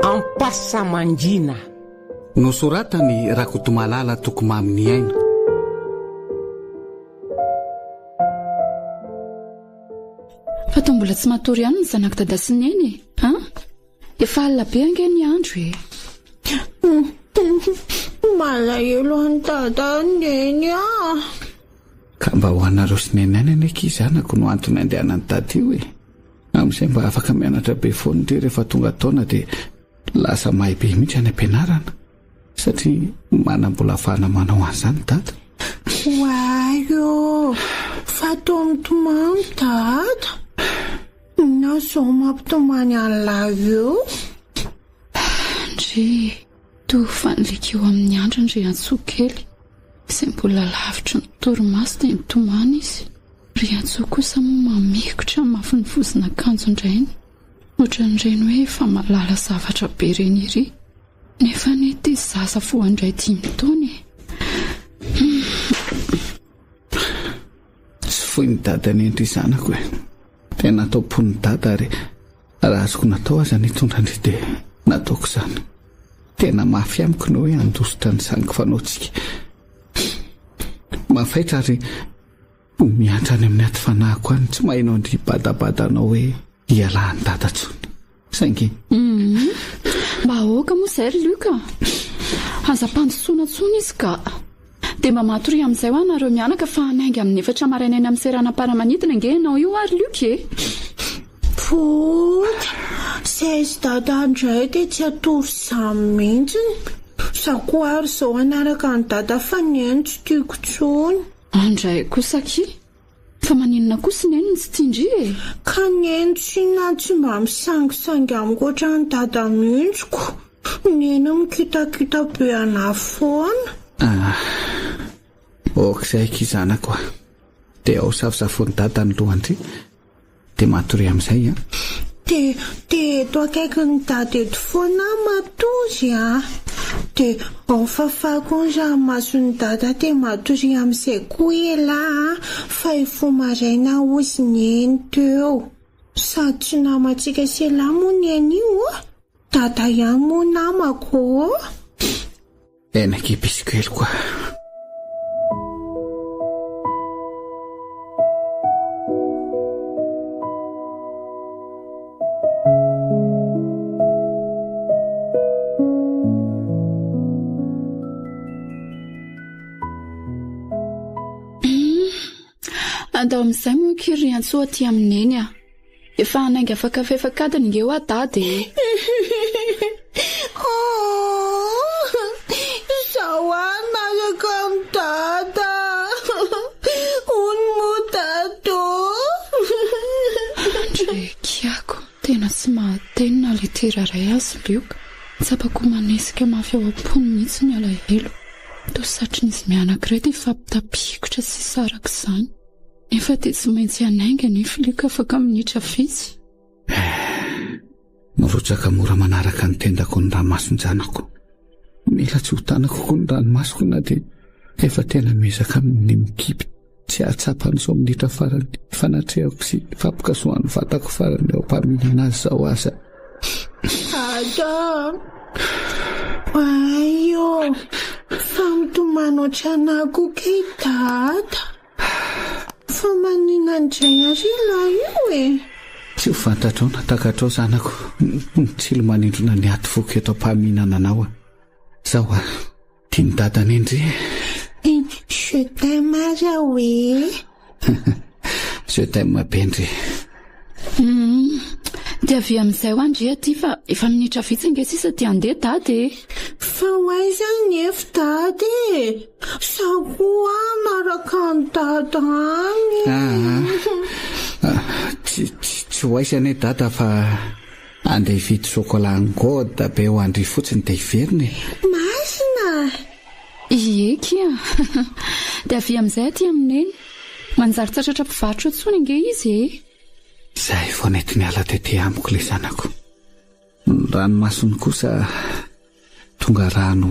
Ampasamangina. Nosoratan'i Rakotomalala Tokomaminiaina. Fa toa mbola tsy matory ihany ny zanak'i Dada sy Neny e! An? Efa alina be ange ny andro e! Malahelo an'i Dada Neny ah! Ka mba ho anareo sy Neny ihany anie akia zanako no antony andehanan'i Dada io e! Amin'izay mba afaka mianatra be foana ndry rehefa tonga taona dia lasa mahay be mihitsy any am-pianarana. Satria manam-bola ahafahana manao an'izany Dada. Oay ô! Fa toa mitomany Dada. Inona izao mampitomany an'lah eo? Ndry, toa fanilika eo amin'ny andriny ry Antsoa kely. Izay mbola lavitry ny torimaso dia mitomany izy. Ry Antsoa kosa moa mamikotra mafy ny vozon'akanjon-drainy. Ohatran'ireny hoe efa mahalala zavatra be ireny ery. Nefa anie ity zaza vao handray dimy taona e. Tsy foin'i Dada anie ndry zanako e. Tena atao pon'i Dada ary raha azoko natao aza ny hitondra ndry dia nataoko izany. Tena mafy amiko ny hoe handositra ny sangy fanaontsika. Mafaitra ary Miantra any amin'ny aty fanahiko any tsy maheno an-dry badabada anao hoe ialahy an'i dada tsony. Saingy. Hum. Mba aoka moa izay ry Luc a! Aza ampandrosoana intsony izy ka! Dia mba matoria amin'izay hoa nareo mianaka fa hanainga amin'ny efatra maraina eny amin'ny seranam-paramanidina ange ianao io ary Luc e! Fody, Izay izy dada indray dia tsy hatory izany mihitsiny. Za koa ary izao hanaraka an'i dada fa neny tsy tiako intsony. Andray kosa akia! Fa maninona kosa i Neny no tsy tian-dry e? Ka Neny tsinona tsy mba misangisangy amiko ohatran'i Dada mihitsy ko! Neny mikitakita be anah foana. Ah, ok izay akia zanako a! Dia ao safosafoin'i Dada ny lohan-dry. Dia matoria amin'izay an! Dia, dia eto akaikin'i Dada eto foana aho matory an! Dia ao fafako ny ranomason'i Dada dia matoria amin'izay koa elah an! Fa hifoha maraina aho hozy Neny teo. Sady tsy namantsika sy elah moa Neny io oh! Dada ihany moa namako oh! Eny akia bisikeliko a! Andao amin'izay moa akia ry Antsoa aty amin'i Neny a! Efa hanainga afaka fefak'adiny nge hoa dada e! Ooh! Izaho hanaraka an'i dada! Hono moa dada ô! Ndry kiako, tena tsy mahateny na litera iray aza Lioka. Tsapako ho manesika mafy ao am-pony mihitsy ny alahelo. Toa satrin'izy mianaka ireto hifampitapikotra sy hisaraka izany. Nefa dia tsy maintsy hanainga anefa Luc afaka minitra vitsy. Eh, mirotsaka mora manaraka ny tendako ny ranomason-janako. Mila tsy ho tanako koa ny ranomasoko na dia efa tena miezaka amin'ny mikipy tsy hahatsapa an'izao minitra farany fanatrehako sy fampikasohan'ny vatako farany eo am-paminana azy izao aza. Dada, Oay ô, fa mitomany ohatranà koa kay Dada. Fa maninona indray ary ialahy io e? Tsy ho fantatrao na takatrao zanako ny tsilo manindrona ny aty foko eto am-pahaminana anao a. Zao a, tian'i dada anie ndry e. Je t'aime aza hoe. Je t'aime be ndry. Hum, dia avia amin'izay hoa ndry aty fa efa minitra vitsy ange sisa dia handeha dada e. Fa ho aiza anefa dada e? Za koa hanaraka an'i dada any. Ah, tsy, tsy, tsy ho aiza anie dada fa andeha hividy chocolat ngôda be ho an-dry fotsiny dia hiverina e. Masina! Ie kia! Dia avia amin'izay aty amin'i Neny. Manjary tsy hatratra mpivarotra intsony ange izy e! Izay vao nety niala tety amiko ilay zanako. Ny ranomasony kosa tonga rano.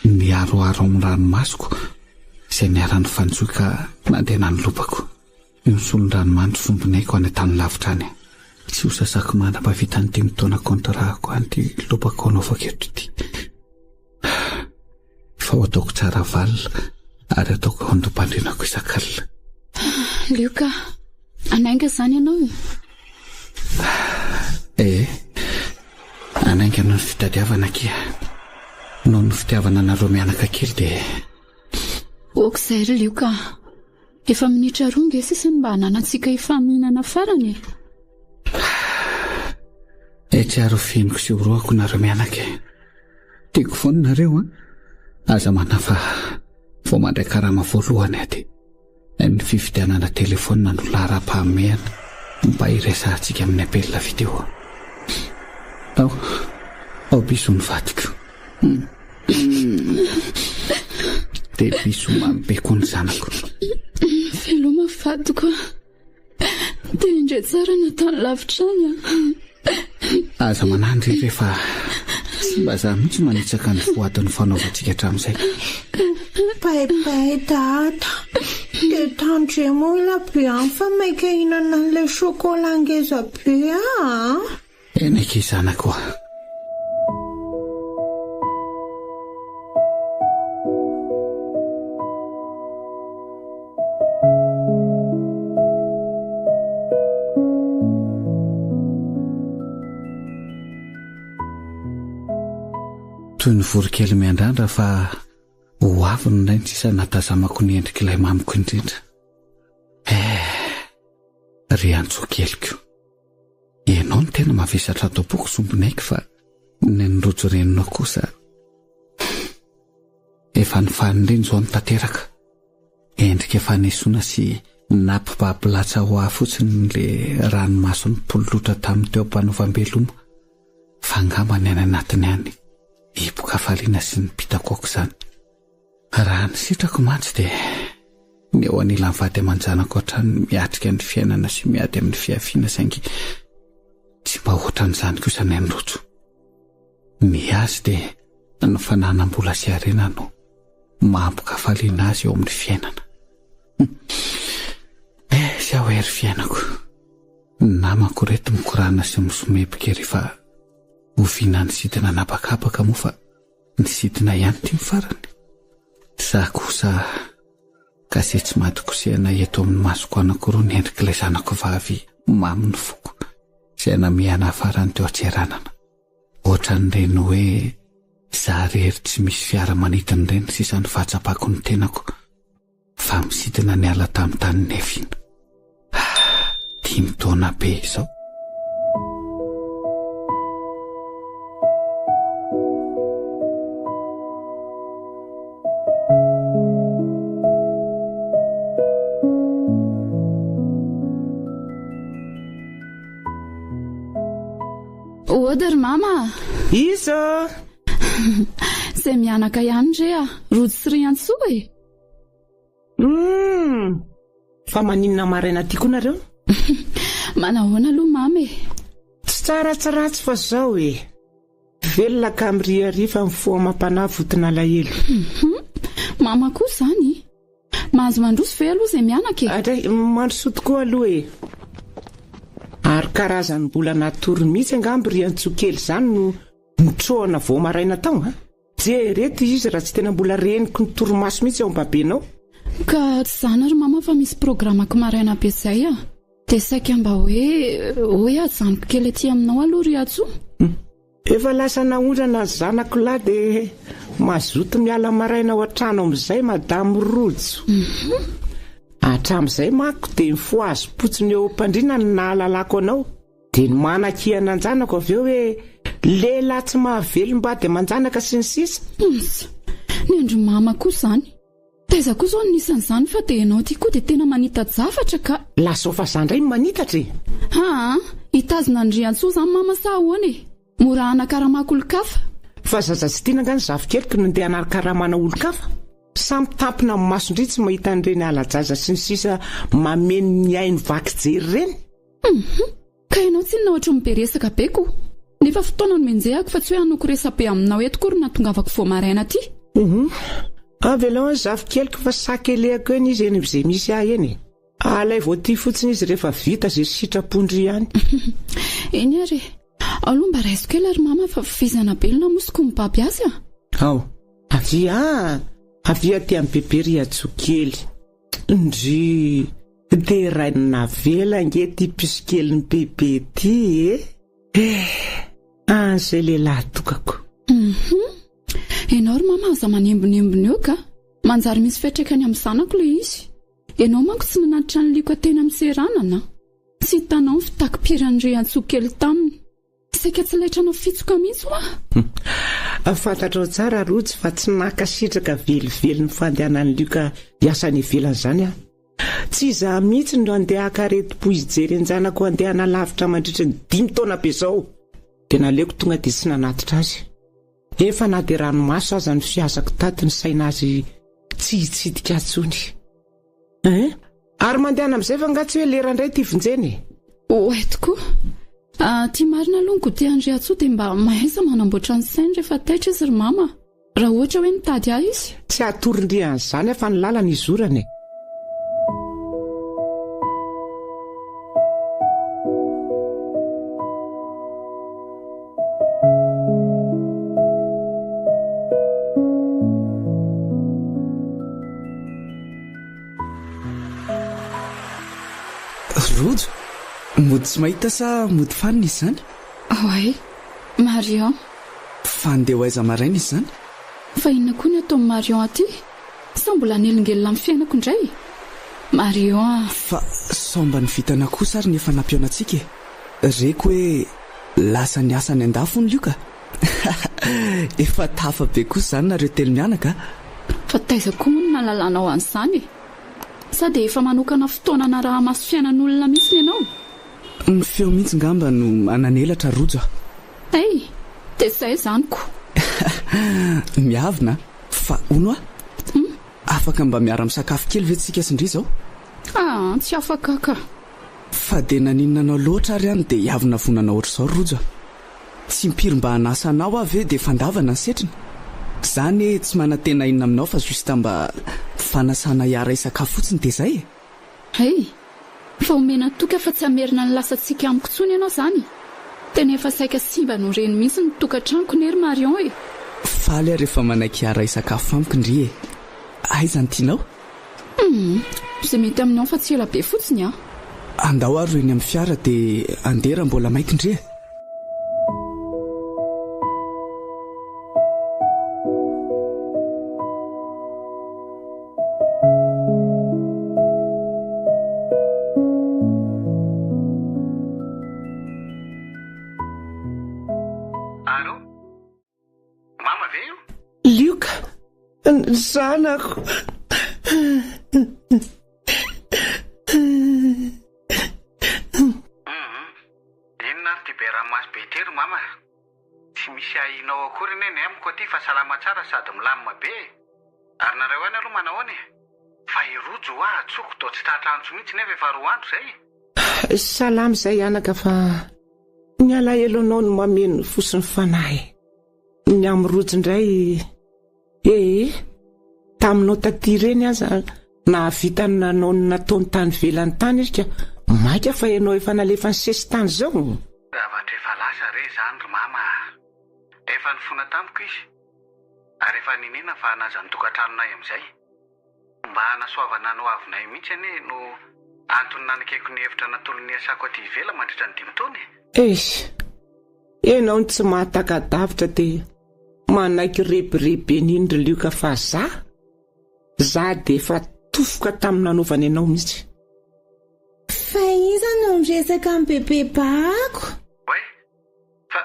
Niharoharo amin'ny ranomasoko izay niara-nifanjohy ka nandeha nanolobako. Io ny solon-dranomandry sombinaiko any an-tany lavitra any. Tsy ho sasako mandra-pahavita ny dimy taona contrat-ko any ity lobako anaovako eto ity. Fa ho ataoko tsara valina ary ataoko eo an-doham-pandrianako isak'alina. Lioka, hanainga izany ianao e? Ee, hanainga noho ny fitadiavana akia. Noho ny fitiavana anareo mianaka kely dia... Ok izay ry Lioka a! Efa minitra roa nge sisa no mba hananantsika hifamihinana farany e! Etsy ary ho fihiniko sy horohako nareo mianaka e! Tiako foana nareo an! Aza manahy fa vao mandray karama voalohany aho dia ny fividianana telefaonina no laharam-pahamehana mba hiresahantsika amin'ny appel vidéo. Ao, ao bisous ny vadiko. Dia bisous mamy be koa ny zanako. Veloma vadiko a! Dia indray tsara ny tany lavitra any a! Aza manahy ndry re fa tsy mba za mihitsy manitsaka ny voadin'ny fanaovantsika hatramin'izay. Bye bye dada. Dia tandremo ela be any fa maika hihinana an'ilay chocolat ngeza be aho a! Eny akia zanako a! Toy ny voronkely miandrandra fa ho avy ny rainy sisa nahatazamako ny endrik'ilay mamiko indrindra. Eh, ry antsokeliko. Ianao no tena mavesatra ato am-poko sombinaiko fa ny an'i Rojo reninao kosa efa ny faniriany izao no tanteraka. Endrika fanesoana sy nampibaby latsa ho ahy fotsiny le ranomaso nipololotra tamin'ny teo am-panaovam-beloma fa angamba ny any anatiny any hipoka-hafaliana sy nipitako aok'izany. Raha ny sitrako mantsy dia ny eo anilan'ny vady aman-janako hatrany no miatrika ny fiainana sy miady amin'ny fihafiana saingy tsy mba ohatran'izany kosa ny an'i Rojo. Ny azy dia ny fananam-bola sy harena no mampikafaliana azy eo amin'ny fiainana. Eh, sy aho ery fiainako. Ny namako ireto mikorana sy misomeboka ery fa oviana nisidina an'habakabaka moa fa Nisidina ihany ity ny farany. Za kosa gase tsy maty kosehana eto amin'ny masoko anankiroa ny endrik'ilay zanako vavy mamy ny foko izay namehana farany teo an-tseranana. Ohatran'ireny hoe za rery tsy misy fiaramanidina ireny sisa ny fahatsapako ny tenako. Fa misidina niala tamin'ny tany niaviana. Ah, dimy taona be izao. Ody ry mama a! Iza? Izay mianaka ihany re a! Rojo sy Riantsoa e! Humm! Fa maninona maraina aty koa nareo? Manahoana aloha mama e? Tsy tsara tsy ratsy fa zao e! Velona ka miriaria fa ny fo amam-panahy voton'alahelo. Humm! Mama koa izany? Mahazo mandroso ve aloha izay mianaka e? Adray, mandrosoa tokoa aloha e! Ary karazan'ny mbola natory mihitsy angamba ry Antsoa kely izany no nitrohana vao maraina tao an! Jereto izy raha tsy tena mbola reniko ny torimaso mihitsy ao am-babenao. Ka tsy izany ry mama fa misy programako maraina be izay a! Dia saika mba hoe hoe ajanoko kely aty aminao aloha ry Atso. Efa lasa naondrana ny zanako lahy dia mazoto miala maraina ao an-trano amin'izay madame Rojo. Hatramin'izay manko dia mifohazim-potsiny eo am-pandriana no nahalalako anao. Dia ny manakiana an-janako avy eo hoe lehilahy tsy mahavelom-bady aman-janaka sy ny sisa. Humm! Ny an-dry mama koa izany. Taiza koa izao no nisy an'izany fa dia ianao ity koa dia tena manita-javatra ka. Lazao fa za indray no manitatra e! Haa! Hitazona an'i Riantsoa izany mama sa ahoana e? Mora hanakaramako olon-kafa. Fa zaza tsy tiana angaha ny zafikeliko no ndeha hanakaramana olon-kafa? Sa mitampina amin'ny mason-dry tsy mahita an'ireny hala-jaza sy ny sisa mameno ny haino vaky jery ireny? Hum! Ka ianao tsinona ohatry ny be resaka be ko! Nefa fotoana no enjehako fa tsy hoe hanoko resabe aminao eto kory no nahatongavako vao maraina aty. Uhum. Avelao ny zafikeliko fa sakelehako eny izy eny amin'izay misy ahy eny e. Alaivo aty fotsiny izy rehefa vita izay sitrapon-dry any. Eny ary e. Ao aloha mba raiso kely ry mama fa vizana be ny lamosiko mibaby azy a. Ao. Avia a! Avia aty amin'i bebe ry Atsoa kely. Ndry! Derain'i Navela ange ity pisokelin'i bebe ity e! Eh! An'izay lehilahy tokako. Hum! Ianao ry mama aza manembonembona eo ka! Manjary misy fiantraikany amin'ny zanako ilay izy. Ianao manko tsy nanatitra an'i Lioka teny amin'ny seranana. Tsy hitanao ny fitakim-piran'i Riantsoa kely taminy. Saika tsy laitra nafitsoka mihitsy hoa. Fantatrao tsara Rojo fa tsy nankasitraka velively ny fandehanan'i Lioka hiasa any ivelany izany aho. Tsy izaho mihitsy no handeha haka aretim-po hijery an-janako handeha hanalavitra mandritra ny dimy taona be izao. Dia naleoko tonga dia tsy nanatitra azy. Efa na dia ranomaso aza ny fihazako tato nisaina azy tsy hitsidika ahy intsony. Hein? Ary mandehana amin'izay fa angaha tsy hoe lera indray ity vonjena e? Oay tokoa. Ah, ty marina aloha ny goûter an'i Riantsoa dia mba mahaiza manamboatra ny sainy rehefa taitra izy ry mama. Raha ohatra hoe mitady ahy izy. Tsy hatoron-dry an'izany aho fa ny lalana izorana e. Rojo, mody tsy mahita sa mody fanina izy izany? Oay, Marion. Fa andeha ho aiza maraina izy izany? Fa inona koa ny ataon'i Marion aty? Sa mbola hanelingelina amin'ny fiainako indray? Marion a! Fa sao mba ny vintana kosa ary ny efa nampihaona antsika e? Reko hoe lasa niasa any an-dafy hono Lioka? Efa tafa be kosa izany nareo telo mianaka a! Fa taiza koa moa no nahalalanao an'izany e? Sa dia efa manokana fotoana hanaraha-maso fiainan'olona mihitsy ianao? Ny feo mihitsy ngamba no manan'elatra Rojo a! Hay! Dia izay izany ko! Miavona a! Fa hono hoa? Afaka mba miara-misakafo kely ve tsika sy ndry izao? Aa, tsy afaka ka! Fa dia naninona anao loatra ary aho no dia hiavonavonana ohatr'izao ry Rojo a! Tsy impiry mba hanasa anao aho ve dia fandavana ny setriny? Za anie tsy manantena inona aminao fa juste mba fanasana hiara hisakafo fotsiny dia zay e! Hay! Fa omena toky aho fa tsy hamerina ny lasantsika amiko intsony ianao izany? Tena efa saika simba noho ireny mihitsy ny tokantranoko ne ry Marion e! Faly aho rehefa manaiky hiara hisakafo amiko ndry e! Aiza no tianao? Humm! Izay mety aminao fa tsy ela be fotsiny an! Andao ary ho eny amin'ny fiara dia andeha raha mbola maika ndry e! Allô? Mama ve io? Lioka, ny zanako. Inona ary ity be ranomaso be ity ry mama? Tsy misy ahianao akory anie ny amiko aty fa salama tsara sady milamina be e! Ary nareo any aloha manahoana e? Fa i Rojo hoa atsoko toa tsy tratra antso mihitsy nefa efa roa andro izay e! Salama izay anaka fa ny alahelo anao no mameno ny fo sy ny fanahy. Ny amin'i Rojo indray ee, taminao taty ireny aza nahavita ny nanao ny nataony tany ivelany tany izy ka maika fa ianao efa nalefa ny sesitany izao. Zavatra efa lasa re izany ry mama a! Efa nifona tamiko izy ary efa niniana fa hanaja ny tokantranonay amin'izay. Mba hanasoavana ny hoavinay mihitsy anie no antony nanekeko ny hevitra natolony hiasako aty ivelany mandritra ny dimy taona e! Eish! Ianao no tsy mahataka-davitra dia manaiky rebireben'iny ry Lioka fa za? Za dia efa tofoka tamin'ny nanaovany anao mihitsy. Fa iza no miresaka amin'i Bebe Bako? Oay! Fa,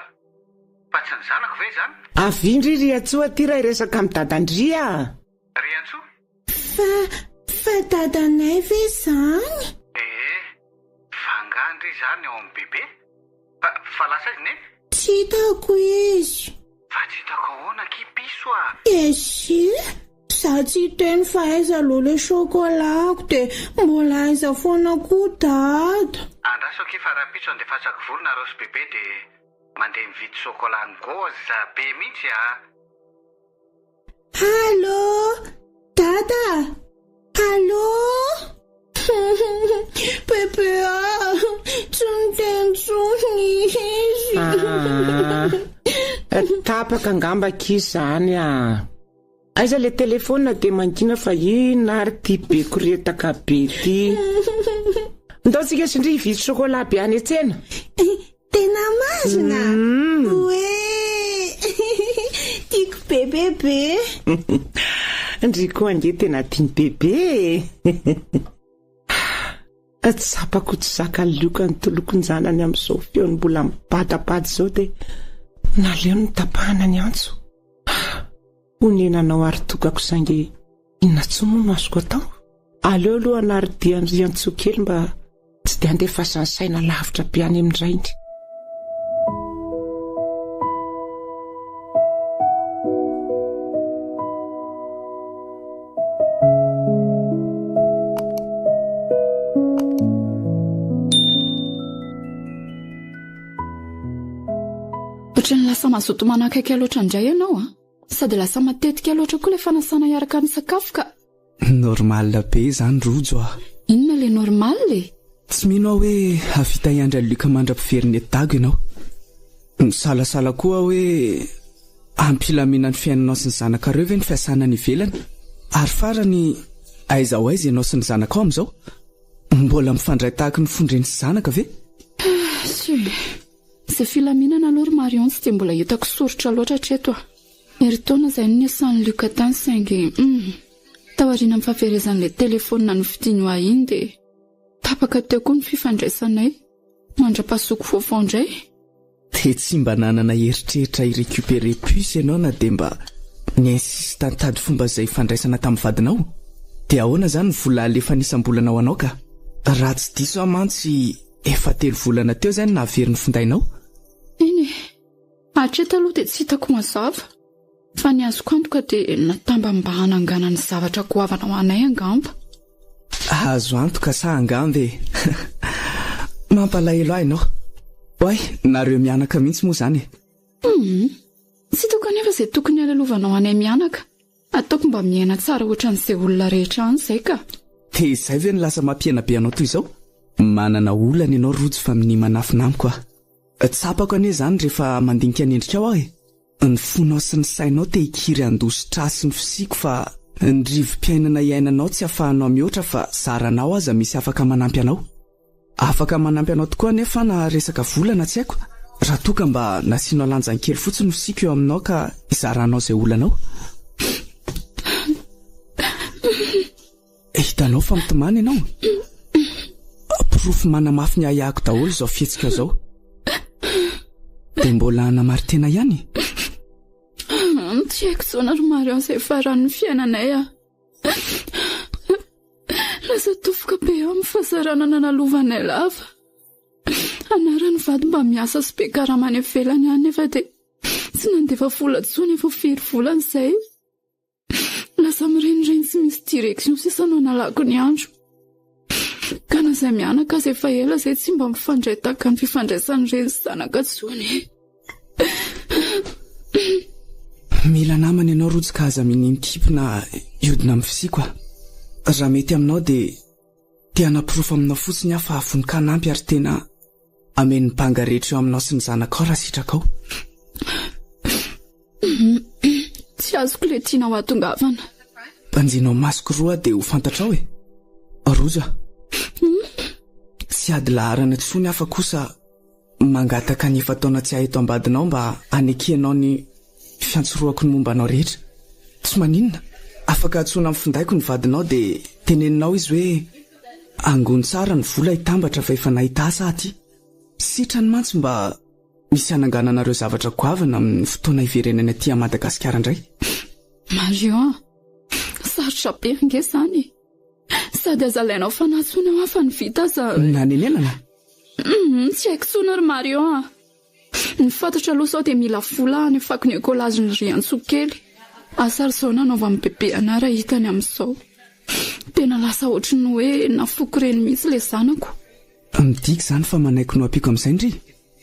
fa tsy ny zanako ve izany? Avia ndry Riantsoa aty raha hiresaka amin'i Dadandry a! Riantsoa? Fa, fa dadanay ve izany? Ee, fa angaha ndry izany ao amin'i Bebe? Fa, fa lasa aiza Neny? Tsy hitako izy. Fa tsy hitako ahoana akia piso a! Esia, za tsy hiteny fa aiza aloha le chocolat-ko dia mbola aiza foana koa dada? Andraso akia fa rahampitso andefasako vola nareo sy Bebe dia mandeha mividy chocolat ngôza be mihitsy a! Allô Dada Allô Bebe ah Tsy miteny intsony izy Ah, tapaka angamba akia izany ah. Aiza le telephone dia mangina fa inona ary ty be koretaka be ty. Ndao tsika sy ndry hividy chocolat be any an-tsena. Tena marina? Oe! Tiako be bebe. Ndry koa ange tena tian'i bebe e. Tsapako tsy zakan'i Lioka ny tolokon-janany amin'izao feony mbola mibadabada izao dia naleony notapahana ny antso. Honenanao ary tokako saingy inona intsony moa no azoko atao? Aleo aloha hanary dia an'i Riantsoa kely mba tsy dia handefasany saina lavitra be any amin'ny rainy. Ohatran'ny lasa mazoto manakaiky ahy loatra indray ianao an! Sady lasa matetika loatra koa ilay fanasana hiaraka misakafo ka. Normal be izany Rojo a! Inona ilay normal e? Tsy mino aho hoe hahavita hiandry an'i Luc mandra-piverina eto Dago ianao. Misalasala koa aho hoe hampilamina ny fiainanao sy ny zanakareo ve ny fiasana any ivelany? Ary farany, aiza ho aiza ianao sy ny zanakao amin'izao? Mbola mifandray tahaky ny fon-dreny sy zanaka ve? Tsia. Izay filaminana aloha ry Marion tsy dia mbola hitako soritra loatra hatreto a! Herintaona izay no niasan'i Luc tany saingy hum! Taorian'ny fahaverezan'ilay telefaonina novidiany ho ahy iny dia tapaka teo koa ny fifandraisanay mandra-pahazoako vaovao indray. Dia tsy mba nanana eritreritra hi-recuperer puce ianao na dia mba ni-insiste nitady fomba izay hifandraisana tamin'ny vadinao? Dia ahoana izany ny vola alefany isam-bolana ho anao ka? Raha tsy diso aho mantsy Efa telo volana teo izay no nahavery ny findainao? Eny e! Hatreto aloha dia tsy hitako mazava. Fa ny azoko antoka dia natambany mba hananganany zavatra goavana ho anay angamba. Azo antoka sa angamba e? Mampalahelo ahy ianao. Oay, nareo mianaka mihitsy moa izany e! Hum! Tsy hitako anefa izay tokony halalovanao anay mianaka. Ataoko mba miaina tsara ohatran'izay olona rehetra any izay ka. Dia izay ve no lasa mampihena be anao toy izao? Manana olana ianao Rojo fa minia manafina amiko aho. Tsapako anie izany rehefa mandinika ny endrikao aho e. Ny fonao sy ny sainao te hikiry handositra ahy sy ny fisiako fa ny rivo-piainana iainanao tsy afahanao mihoatra fa zaranao aza misy afaka manampy anao. Afaka manampy anao tokoa anefa na resaka vola na tsy haiko, raha toa ka mba nasianao lanjany kely fotsiny ny fisiako eo aminao ka hizaranao izay olanao. Hitanao fa mitomany ianao? Porofo manamafy ny ahiahiko daholo izao fihetsikao izao. Dia mbola hanamari-tena ihany? Tsy haiko intsony ry Marion izay faran'ny fiainanay ah. Lasa tofoka be amin'ny fahasarana nanalovanay lava. Anaran'ny vady mba miasa sy be karama any ivelany any nefa dia tsy nandefa vola intsony efa firy volana izay. Lasa mirenireny tsy misy direction sisa no analako ny andro. Ka na izay mianaka aza efa ela izay tsy mba mifandray tahaka ny fifandraisan'ny reny sy zanaka intsony. Mila namana ianao Rojo ka aza minia mikipy na hiodina amin'ny fisiako aho. Raha mety aminao dia te hanaporofo aminao fotsiny aho fa vonon-kanampy ary tena hameno ny banga rehetra eo aminao sy ny zanakao raha sitrakao. Tsy azoko ilay tianao hahatongavana. Banjinao masoko roa dia ho fantatrao e. Rojo a. Tsy ady laharana intsony aho fa kosa Mangataka ny efa-taona tsy ahy eto ambadinao mba hanekenao ny fiantsorohako ny momba anao rehetra. Tsy maninona, afaka antsoina amin'ny findaiko ny vadinao dia teneninao izy hoe angony tsara ny vola hitambatra fa efa nahita asa aho aty. Sitrany mantsy mba misy hanangananareo zavatra goavana amin'ny fotoana hiverenany aty à Madagasikara indray. Marion a! Sarotra be ange izany e! Sady aza alainao fanahy intsony aho fa ny vita aza. Nanenenana? Humm tsy haiko tsony ry Marion a! Ny fantatro aloha sao dia mila vola aho hanefako ny écolage-n'i Riantsoa kely. Asa ry zao nanaovan'i bebe anah raha hitany amin'izao. Tena lasa ohatry ny hoe nafoiko ireny mihitsy ilay zanako. Midika izany fa manaiky no ampiako amin'izay ndry?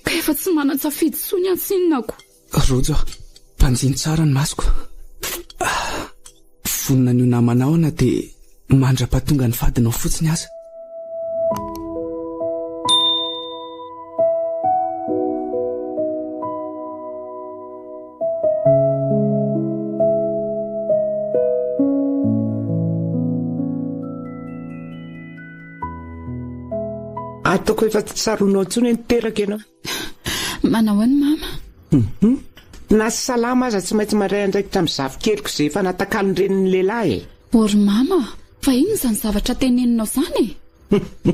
Ka efa tsy manan-tsafidy intsony aho tsinona ko. Rojo a! Banjino tsara ny masoko. Vonona ny ho namanao aho na dia mandra-pahatonga ny fadinao fotsiny aza. Ataoko efa tsy tsaroanao intsony hoe niteraka ianao. Manao ahoana mama? Mhm. Na tsy salama aza tsy maintsy mandray andraikitra amin'ny zafikeliko izay efa natakalon-drenin'ny lehilahy e. O ry mama, fa inona izany zavatra teneninao izany e?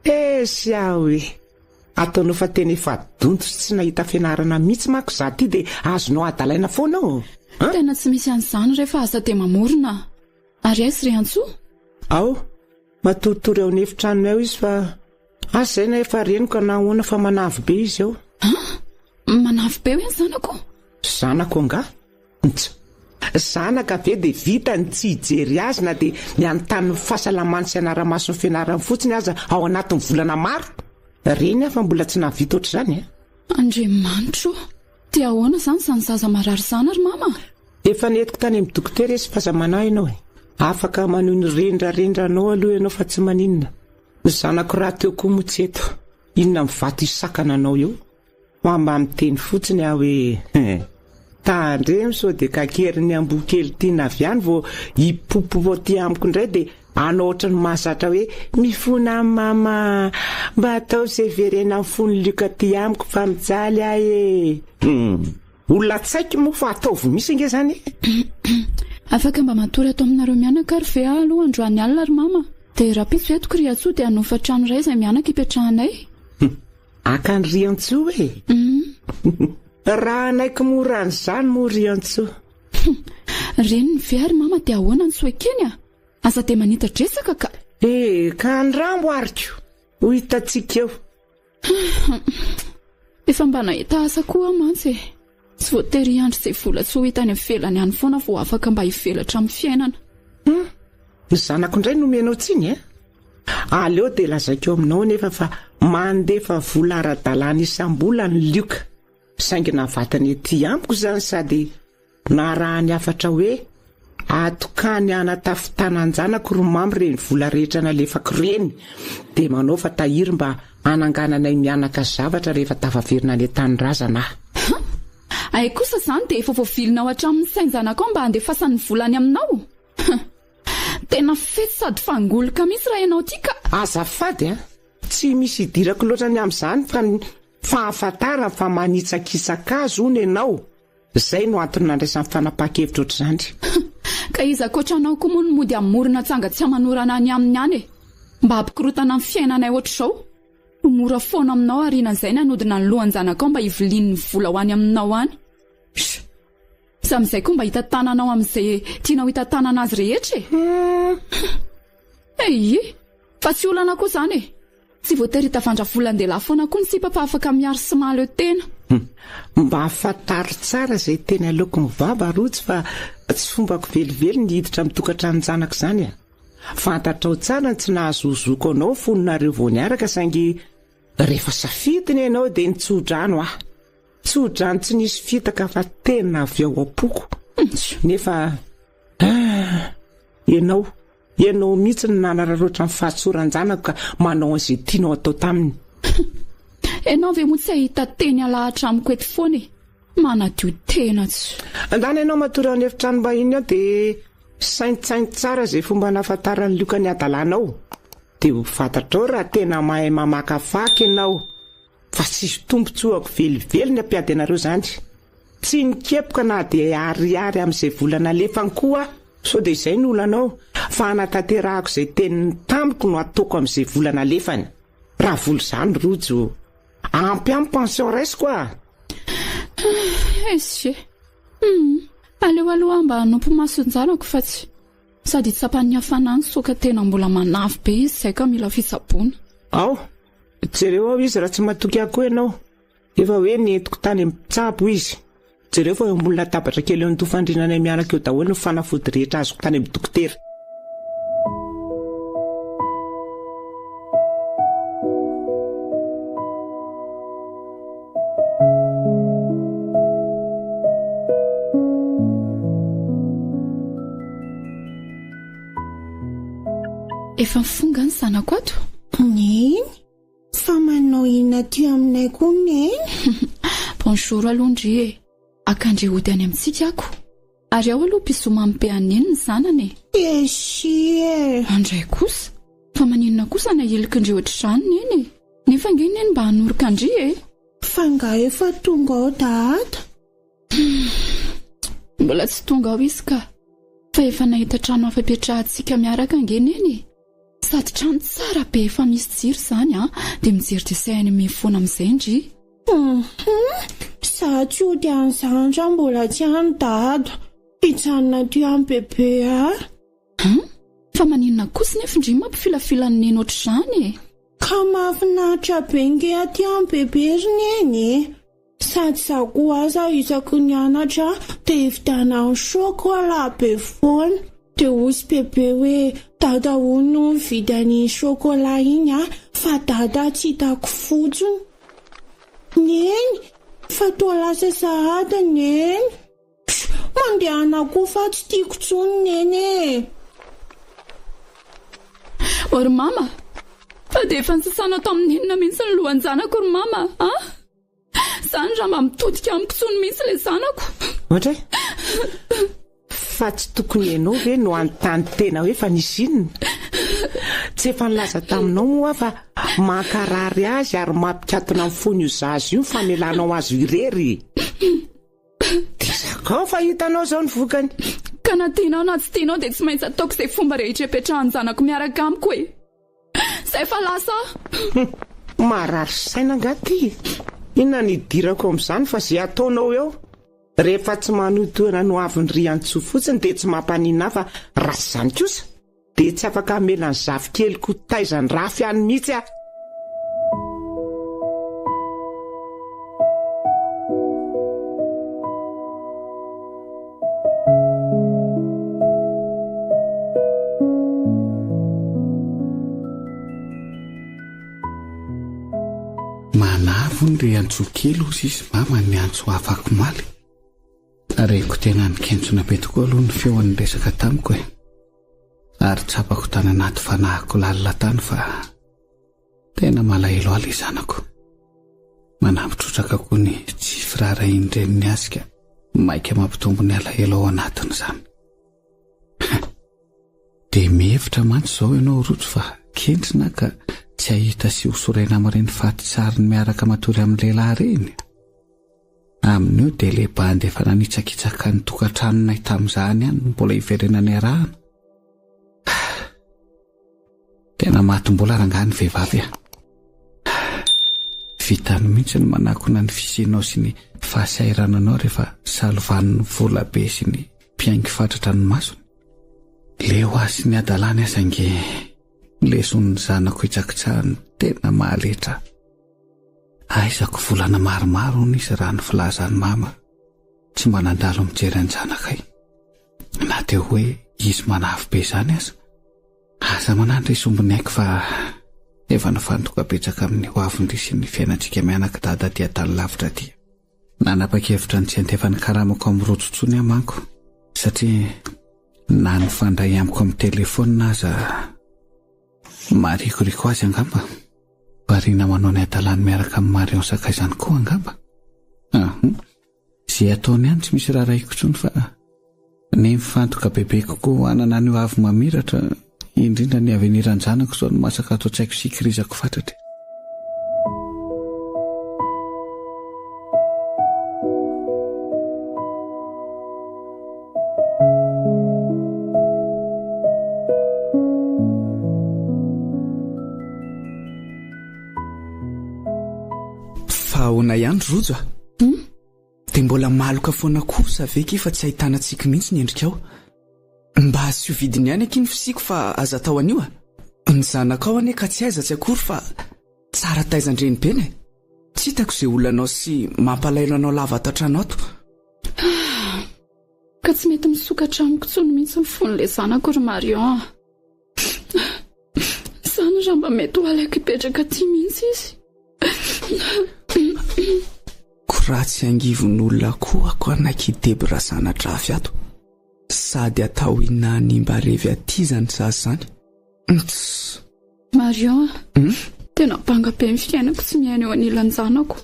Esy aho e! Ataonao fa tena efa donto sy tsy nahita fianarana mihitsy manko za ty dia azonao adalaina foana ô! An? Tena tsy misy an'izany re fa aza dia mamorona. Ary aiza ry Antsoa? Ao, matoritory ao an'efitranony ao izy fa asa izay na efa renoka na ahoana fa manavy be izy ao. An? Manavy be hoe ny zanako? Zanako angaha? Ntsa. Zanaka ve dia vita ny tsy hijery azy na dia ny hanontany ny fahasalamany sy hanara-maso ny fianarany fotsiny aza ao anatin'ny volana maro? Reny aho fa mbola tsy nahavita ohatr'izany e! Andriamanitro o! Dia ahoana izany izany zaza marary izany ry mama? Efa nentiko tany amin'ny dokotera izy fa aza manahy ianao e! Afaka manohy ny rendrarendranao aloha ianao fa tsy maninona. Ny zanako rahateo koa moa tsy eto. Inona ny vato hisakana anao eo? Fa mba miteny fotsiny aho hoe eh! Tandremo sao dia kakerin'ny amboa kely tiana avy any vao hipopopo aty amiko indray dia hanao ohatran'ny mahazatra hoe mifona amin'i mama a! Mba ataovy izay hiverenan'ny fon'i Luc aty amiko fa mijaly aho e! Hum! Olona tsaiko moa fa ataovy misy ange izany e! Afaka mba matory ato aminareo mianaka ary ve aho aloha androany alina ry mama? Dia rahampitso entiko ry Antsoa dia hanofa trano iray izay mianaka hipetrahanay. Haka an'i Riantsoa e! Raha hanaiky mora an'izany moa Riantsoa. Reniny ve ary mama dia ahoana no tsy ho ekeny a? Aza dia manita-dresaka ka! E, ka andrambo ariko! Ho hitantsika eo. Efa mba nahita asa koa aho mantsy e! Tsy voatery hiandry izay vola tsy ho hita any ivelany any foana vao afaka mba hivelatra amin'ny fiainana. Hum! Ny zanako indray no omenao tsiny e! Aleo dia lazaiko aminao anefa fa mandefa vola ara-dalàna isam-bolana ny Lioka. Saingy navatany ety amiko izany sady narahany hafatra hoe atokany hanatafitanan-janako ry mamy ireny vola rehetra nalefako ireny dia manao fa tahiry mba hanangananay mianaka zavatra rehefa tafaverina any an-tanindrazana aho. Hum! Hay kosa izany dia efa voavilinao hatramin'ny sain-janakao mba handefasany ny vola any aminao? Hum! Tena fetsy sady fangoloka mihitsy raha ianao ity ka! Azafady a! Tsy misy idirako loatra ny amin'izany fa ny fahafantarany fa manitsakitsaka azy hono ianao, izay no antony nandraisany fanapahan-kevitra ohatr'izany. Ka iza ankoatra anao koa moa no mody hamorona tsanga tsy aman'orana any aminy any e! Mba hampikorontana ny fiainanay ohatr'izao? Ho mora foana aminao aorianan'izay ny hanodina ny lohan-janakao mba hiviliany ny vola ho any aminao any. Sh! Sy amin'izay koa mba hitantananao amin'izay tianao hitantanana azy rehetra e! Eii! Fa tsy olana koa izany e! Tsy voatery hitavandra volan-dehilahy foana koa ny sipa fa afaka miaro sy mahaleo tena. Mba fantaro tsara izay teny aleoko ny vava Rojo fa tsy fombako velively ny hiditra amin'ny tokantranon-janako izany a! Fantatrao tsara ny tsy nahazozoako anao fony nareo vao niaraka saingy rehefa safidiny ianao dia nitsodrano aho. Tso-drano tsy nisy fitaka fa tena avy ao am-poko. Nefa ah! Ianao, ianao mihitsy no nanararaotra ny fahatsoran-janako ka manao an'izay tianao atao taminy. Ianao ve moa tsy hahita teny alahatra amiko eto foana e? Manadio tena tsy. Andana ianao matory ao an'efitranom-bahiny ao dia saintsaino tsara izay fomba nahafantaran'i Lioka ny hadalanao. Dia ho fantatrao raha tena mahay mamakafaka ianao. Fa tsisy tombotsoako velively ny hampiady anareo zany. Tsy nikepoka na dia ariary amin'izay vola nalefany koa aho, sao dia izay no olanao, fa hanatanterahako izay teniny tamiko no ataoko amin'izay vola nalefany. Raha vola izany Rojo, ampy ahy ny pension raisiko ah! SG, Humm, aleo aloha aho mba hanompo mason-janako fa tsy. Sady tsapan'ny hafanany sao ka tena mbola manavy be izy izay ka mila fitsaboana. Ao! Jereo ao izy raha tsy matoky ahy koa ianao. Efa hoe nentiko tany amin'ny mpitsabo izy. Jereo fa eo ambony latabatra kely eo andoha fandriana anay mianaka eo daholo ny fanafody rehetra azoko tany amin'ny dokotera. Efa mifonga ny zanako ato. Neny, fa manao inona aty aminay koa Neny? Bonjour aloha ndry e. Akandry hody any amintsika ako. Ary ao aloha bisous mamy be an'i Neny ny zanany e. Esie e. Andray kosa. Fa maninona kosa na hiliky ndry ohatr'izany Neny e. Nefa ange Neny mba hanoroka an-dry e. Fa nga efa tonga ao Dada? Mbola tsy tonga ao izy ka. Fa efa nahita trano hafa ipetrahantsika miaraka ange Neny e. Sady trano tsara be efa misy jiro izany an, dia mijery dessin animé foana amin'izay ndry. Hum, za tsy hody any zany raha mbola tsy any Dada. Hijanona aty amin'i Bebe aho. Hum, fa maninona kosa nefa ndry mampifilafila an'i Neny ohatr'izany e? Ka mahafinaritra be nge aty amin'i Bebe ry Neny e. Sady za koa aza isaky ny hianatra dia hividianany chocolat be foana. Dia hozy Bebe hoe Dada hono no nividy an'iny chocolat iny an, fa Dada tsy hitako fotsiny. Neny, fa toa lasa sahady Neny. Pff, mandehana koa fa tsy tiako intsony Neny e! Ô ry mama, fa dia efa nosasana tamin'ny inona mihitsy ny lohan-janako ry mama a? Zany raha mba mitodika amiko tsony mihitsy le zanako. Ohatra e? Fa tsy tokony ianao ve no hanontany tena hoe fa nisy inona? Tsy efa nilaza taminao moa aho fa mankarary azy ary mampikatona ny fony io zaza io ny famelanao azy ho irery. Dia zakao fa hitanao izao ny vokany. Ka na tianao na tsy tianao dia tsy maintsy ataoko izay fomba rehetra hipetrahan-janako miaraka amiko e. Zay fa lasa aho. Marary saina angaha ty? Inona no idirako amin'izany fa ze ataonao eo? Rehefa tsy manohitohina ny hoavin'i Riantsoa fotsiny dia tsy mampaninona ahy fa raha tsy izany kosa dia tsy afaka hamela ny zafikeliko ho taizan'ny rafy any mihitsy aho. Manavy hono ry Antso kely hozy izy mama niantso afakomaly. Reko tena nikentsona be tokoa aloha ny feony niresaka tamiko e. Ary tsapako tany anaty fanahiko lalina tany fa Tena malahelo ahy ilay zanako. Manampy trotraka koa ny tsy firaharahian-dreniny azy ka maika mampitombo ny alahelo ao anatiny izany. Dia mihevitra mantsy izao ianao Rojo fa kentrina ka tsy hahita sy ho sorena amin'ireny faty sariny miaraka matory amin'ny lehilahy ireny. Amin'io dia ilay bandy efa nanitsakitsaka ny tokantranonay tamin'izany ihany no mbola hiverenana iarahana. Tena matim-bola rangahy ny vehivavy a! Vitany mihitsy ny manakona ny fisianao sy ny fahasahirananao rehefa salovan'ny vola be sy ny mpihaingo fatratra ny masony. Leo ahy sy ny hadalany aza ange leson'ny zanako hitsakitsahany tena mahaletra. Aizako volana maromaro hono izy raha ny filazan'i mama tsy mba nandalo mijery an-janakay. Na dia hoe izy manavy be izany aza. Aza manahy ry sombin'ny aiko fa efa nifantoka betsaka amin'ny hoavin-dry sy ny fiainantsika mianaka dada aty an-tany lavitra aty. Nanapa-kevitra ny tsy handefa ny karamako amin'ny rojo intsony aho manko satria na nifandray amiko amin'ny telefaonina aza marikoriko azy angamba. Variana manao ny hadalany miaraka amin'i Marion sakaizany koa angamba. Ahh. Izay ataony ihany tsy misy raharahiako intsony fa ny mifantoka bebe kokoa hanana ny hoavy mamiratra, indrindra ny avenir-an-janako izao no masaka ato an-tsaiko sy ikirizako fatratra e. Fa ahoana ihany Rojo a? Dia mbola maloka foana kosa ve ki fa tsy ahitana tsiky mihitsy ny endrikao? Mba asio vidiny ihany akia ny fisiako fa aza atao an'io a! Ny zanakao anie ka tsy aiza tsy akory fa tsara taizan-drenibeny e! Tsy hitako izay olanao sy mampalahelo anao lava ato an-trano ato. Ah! Ka tsy mety misokatra amiko intsony mihitsy ny fon'ilay zanako ry Marion a! Izany raha mba mety ho alaiko hipetraka aty mihitsy izy. Ko raha tsy angivon'olona koa ako anaiky hideby Razanadrafy ato. Sady atao inona hanimba revy aty izany zaza izany. Tss. Marion a! Tena banga be ny fiainako tsy miaina eo anilan-janako.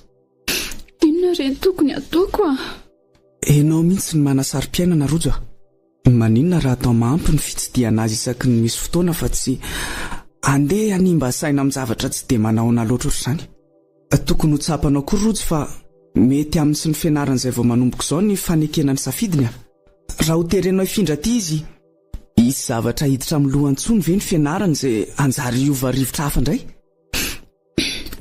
Inona re no tokony hataoko a? Enao mihitsy no manasaro-piainana Rojo a! Maninona raha atao mahampy ny fitsidihana azy isaky ny misy fotoana fa tsy andeha hanimba saina amin-javatra tsy dia manahoana loatra ohatr'izany. Tokony ho tsapanao koa Rojo fa mety aminy sy ny fianarany izay vao manomboka izao ny fanekena ny safidiny a! Raha ho terenao hifindra aty izy, hisy zavatra hiditra amin'ny lohany intsony ve ny fianarany izay hanjary hiova rivotra hafa indray?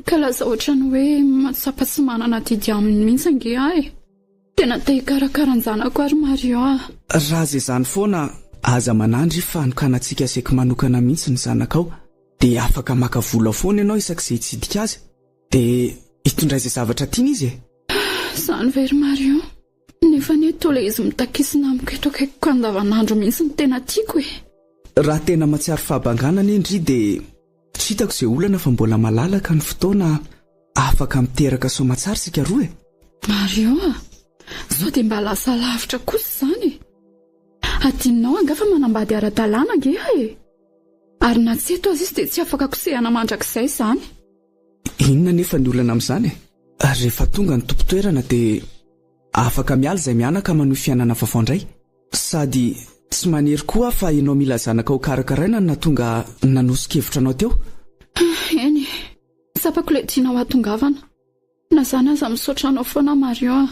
Ka lasa ohatran'ny hoe mahatsapa tsy manana adidy aminy mihitsy ange aho e! Tena te hikarakara an-janako aho ry Marion a! Raha izay izany foana, aza manandry fa hanokanantsika seky manokana mihitsy ny zanakao, dia afaka maka vola foana ianao isak'izay hitsidika azy, dia hitondray izay zavatra tiany izy e! Izany ve ry Marion? Nefa anie toa ilay izy mitakisina amiko eto akaikiko andavanandro mihitsy no tena tiako e! Raha tena mahatsiaro fahabangana anie ndry dia tsy hitako izay olana fa mbola malalaka ny fotoana afaka miteraka soamatsara isika roa e! Marion a! Sao dia mba lasa lavitra kosa izany e! Adinonao angaha fa manambady ara-dalàna ange aho e! Ary na tsy eto aza izy dia tsy afaka kosehana mandrakizay izany. Inona anefa ny olana amin'izany e? Rehefa tonga ny tompon-toerana dia afaka miala izay mianaka manohy fiainana vaovao indray. Sady tsy manery koa aho fa ianao mila zanaka ho karakaraina no nahatonga nanoso-kevitra anao teo. Eny e! Tsapako ilay tianao hahatongavana. Na izany aza misaotra anao foana aho Marion a!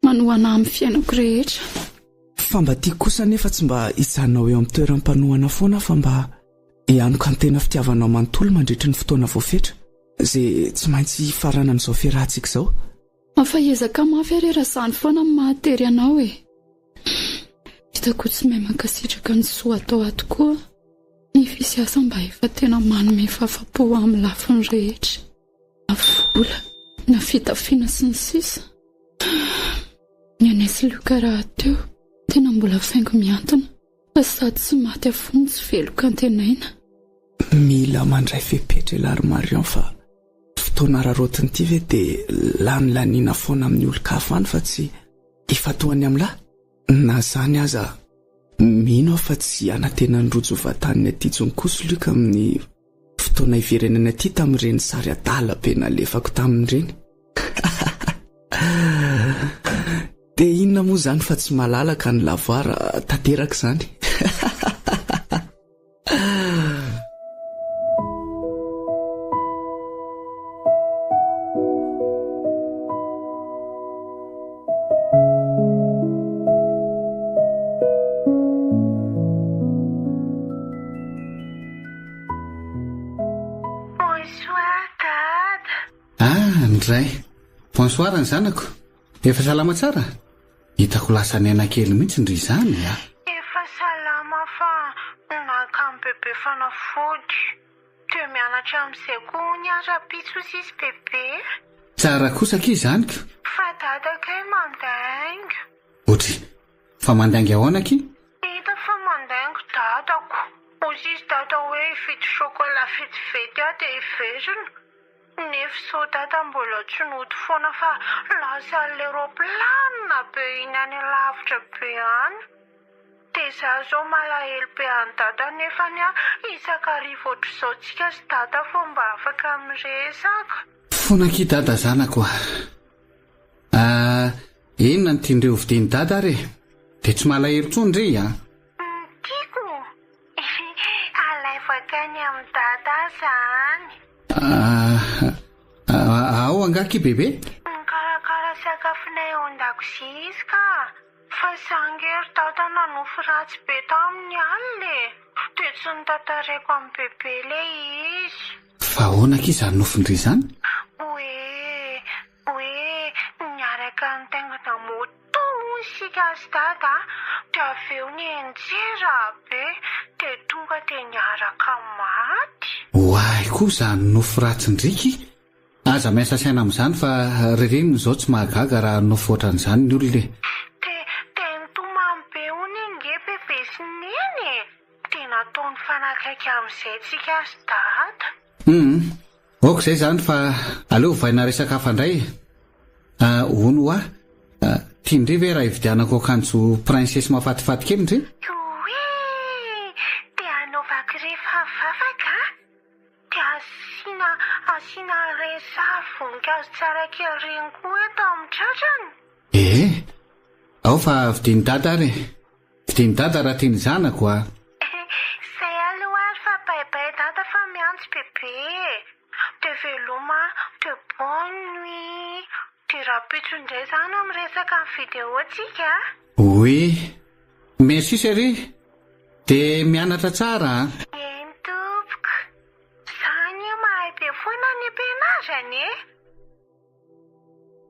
Manohana ahy amin'ny fiainako rehetra. Fa mba tiako kosa anefa tsy mba hijanona ho eo amin'ny toeram-panohana foana aho fa mba hianoka ny tena fitiavanao manontolo mandritry ny fotoana voafetra, izay tsy maintsy hifaranan'izao fiarahantsika izao. Fa hiezaka mafy aho re raha izany foana no mahatery anao e! Hitako ho tsy mahay mankasitraka ny soa atao ahy tokoa nefa izy aza mba efa tena manome fahafapo ahy amin'ny lafiny rehetra, na vola, na fitafiana sy ny sisa Ny anay sy Luc rahateo tena mbola faingo mihantona fa sady tsy maty afo no tsy velon-kantenaina. Mila mandray fepetra ialahy ry Marion fa fotoana araraotiny ity ve dia lany laniana foana amin'ny olon-kafa any fa tsy ifantohany amin'ny lahy? Na izany aza mino aho fa tsy hanantena ny rojo vataniny aty intsony kosa Luc amin'ny fotoana hiverenany aty tamin'ireny sary adala be nalefako taminy ireny. Dia inona moa izany fa tsy malalaka ny lavoir tanteraka izany. Bonsoir Dada. Ah, ndray. Bonsoir ny zanako. Efa salama tsara? Hitako lasa niaina kely mihitsy ndry izany a! Efa salama fa nankany bebe fanafody. Dia mianatra amin'izay koa hono aho rahampitso hozy izy bebe. Tsara kosa akia izany ko! Fa dada kay mandainga. Otry, fa mandainga ahoana akia? Hita fa mandainga dadako. Hozy izy dada hoe hividy chocolat vetivety aho dia hiverina. Nefa izao dada mbola tsy nody foana fa lasa an'ilay roplanina be iny any alavitra be any. Dia za zao malahelo be an'i dada nefany a isak'hariva ohatr'izao tsika sy dada vao mba afaka miresaka. Fona akia dada zanako a! Ah, inona no tian-dry hovidian'i dada ary e? Dia tsy malahelo intsony ry a! Ny tiako? Alaivo akany amin'i dada aza any. Ah, ao angaha akia bebe? Mikarakara sakafonay ao an-dakozia izy ka! Fa za ange ry dada nanofy ratsy be tamin'ny alina e! Dia tsy notantaraiko amin'i bebe ilay izy. Fa ahoana akia izany nofin-dry izany? Hoe, hoe niaraka nitaingina moto hono isika sy dada dia avy eo nianjera be dia tonga dia niaraka maty. Oay koa izany nofy ratsin-dry ki! Aza miasa saina amin'izany fa ririnina izao tsy mahagaga raha nofy ohatran'izany ny olona e! Dia, dia nitomany be hono inge bebe sy neny e! Dia natao nifanakaiky amin'izay tsika sy dada. Hum, ok izay izany fa aleo ovaina resaka hafa indray e! Ah, hono hoa, tian-dry ve raha hividianako akanjo princesse mahafatifaty kely ndry? Oii! Dia hanaovako rehefa vavaka. Ilay sary voninkazo tsara kely ireny koa eto amin'ny tratrany. Ee, ao fa vidian'i Dada ary e. Vidian'i Dada raha tian'ny zanako a. Izay aloha ary fa bye bye Dada fa miantso bebe e. Dia veloma, dia bonne nuit. Dia rahampitso indray izany miresaka amin'ny vidéo tsika a. Oui. Merci chérie. Dia mianatra tsara a. Eny tompoko. Za anie mahay be foana any am-pianarana e!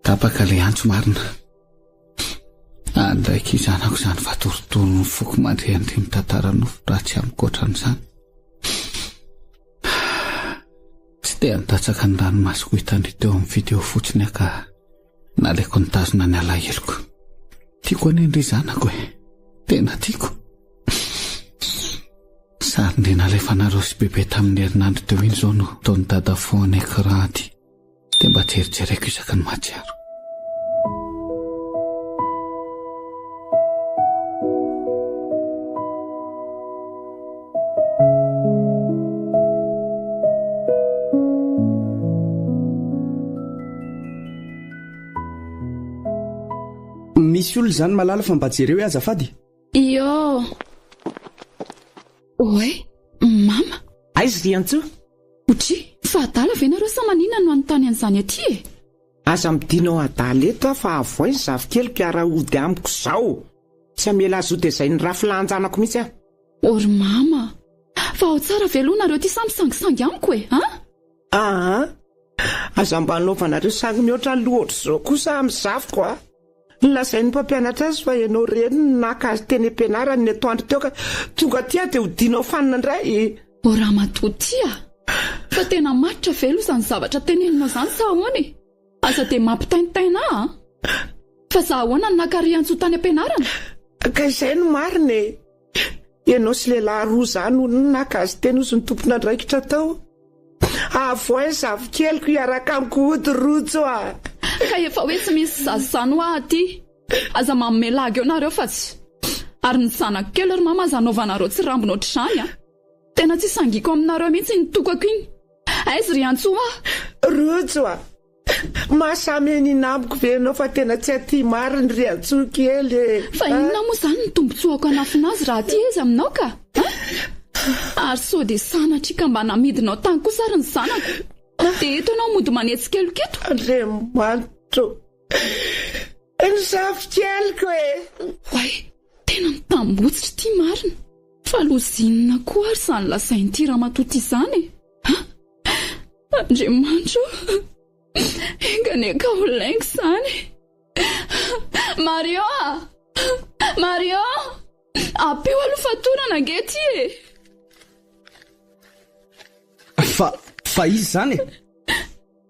Tapaka ilay antso marina. Andraiky zanako izany fa torotoro ny foko mandre an'ity mitantara nofo raha tsy amiko ohatran'izany. Tsy te handatsaka ny ranomasoko hitandry teo amin'ny video fotsiny aho ka naleoko nitazona ny alaheloko. Tiako anie ndry zanako e. Tena tiako. Sary ndry nalefanareo sy bebe tamin'ny herinandro teo iny izao no ataon'i dada fond écran aty. Dia mba jerijereko isaky ny mahatsiaro. Misy olona izany malala fa mba jereo hoe azafady. Iô! Oay! Mama! Aiza ry Antso? Otri! Fa adala ve nareo sa maninona no hanontany an'izany aty e? Aza midina ho adala eto aho fa avoay ny zafikeliko hiara-hody amiko izao! Tsy hamela azy hotezain'ny rafilahin-janako mihitsy aho! O ry mama! Fa ao tsara ve aloha nareo ty sa misangisangy amiko e? An? Aa! Aza mba anaovanareo sangy mihoatra ny loha ohatr'izao kosa amin'ny zafiko a! Nolazain'ny mpampianatra azy fa ianao irery no naka azy teny am-pianarany ny atoandro teo ka tonga aty aho dia hodianao fanina indray e! O ramatoa ty a! Fa tena matotra ve aloha izany zavatra teneninao izany sa ahoana e? Aza dia mampitaintaina ahy an! Fa za ahoana no naka Riantsoa tany am-pianarana? Ka izay no marina e! Ianao sy lehilahy roa izany hono no naka azy teny hozy ny tompon'andraikitra tao. Avoay ny zafikeliko hiaraka amiko hody Rojo a! Ka efa hoe tsy misy zaza izany hoa aty. Aza manome lagy eo nareo fa tsy. Ary ny zanako kely ry mama aza anaovanareo tsirambina ohatr'izany a! Tena tsy sangiako aminareo mihitsy iny tokako iny. Aiza ry Antsoa a! Rojo a! Maha-samy henina amiko ve ianao fa tena tsy aty marina ry Antsoa kely e! Fa inona moa izany ny tombotsoako hanafina azy raha aty izy aminao ka? An? Ary sao dia sanatria ka mba namidinao tany kosa ary ny zanako? Dia eto ianao mody manetsi-keloka eto? Andriamanitro! Ny zafikeliko e! Oay! Tena mitambotsitra ity marina! Fa lozinina koa ary izany lazain'ity ramatoa ity izany e! An? Andriamanitra o! Enga anie ka ho lainga izany. Mario a! Mario! Ampio aloha fatorana ange ity e! Fa, fa iza izany e?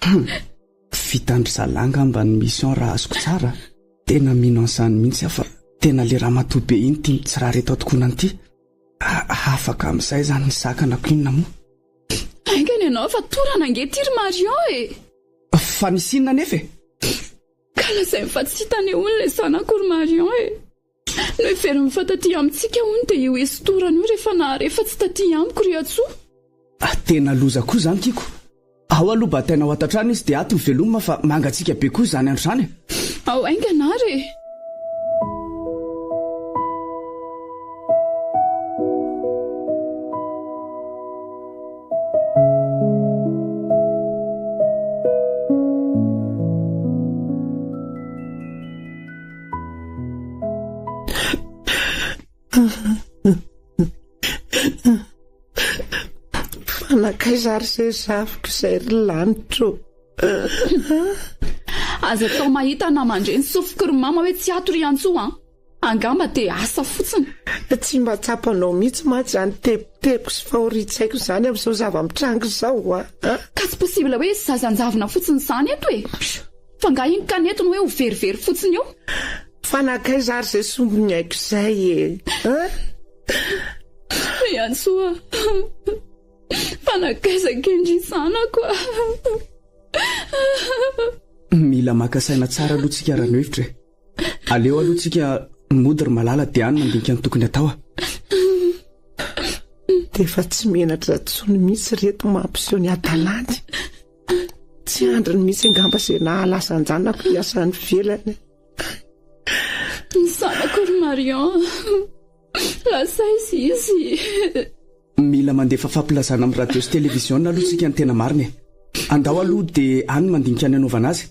Hum, vitan-dry zalahy angamba ny mission raha azoko tsara. Tena mino an'izany mihitsy aho fa tena le ramatoa be iny ity mitsirara eto an-tokonana ity. Afaka amin'izay izany ny sakanako inona moa? Haingana ianao fa torana ange ity ry Marion e! Fa nisy inona anefa e? Ka lazainy fa tsy hitany hono ilay zanako ry Marion e! Noheveriny fa taty amintsika hono dia io estorana io rehefa nahare fa tsy taty amiko ry Atsoa. Tena loza koa izany tiako. Ao aloha bataina ao ato-trano izy dia ato ny veloma fa mangatsiaka be koa izany andro izany e! Ao haingana ary e! Fa nankaiza ary izay zafiko izay ry lanitro? Aza atao mahita na mandre ny sofiko ry mama hoe tsy ato ry Antsoa an! Angamba dia asa fotsiny. Tsy mba tsapanao mihitsy mantsy izany tebitebiko sy fahorian-tsaiko izany amin'izao zava-mitranga izao an! Ka tsy possible hoe zaza anjavona fotsiny izany eto e! Fa nga iny kanety no hoe ho verivery fotsiny eo? Fa nankaiza ary izay sombin'ny aiko izay e? An? Ry Antsoa a! Fa nankaiza kendry zanako a! Mila maka saina tsara aloha tsika Ranohevitra e! Aleo aloha tsika mody ry Malala dia any mandinika ny tokony atao a! Dia efa tsy menatra intsony mihitsy ireto mampiseho ny hadalany. Tsy andriny mihitsy angamba izay nahalasa an-janako hiasa any ivelany. Ny zanako ry Marion. Lasa aiza izy? Mila mandefa fampilazana amin'ny radio sy televiziona aloha isika ny tena marina e. Andao aloha dia any mandinika ny hanaovana azy.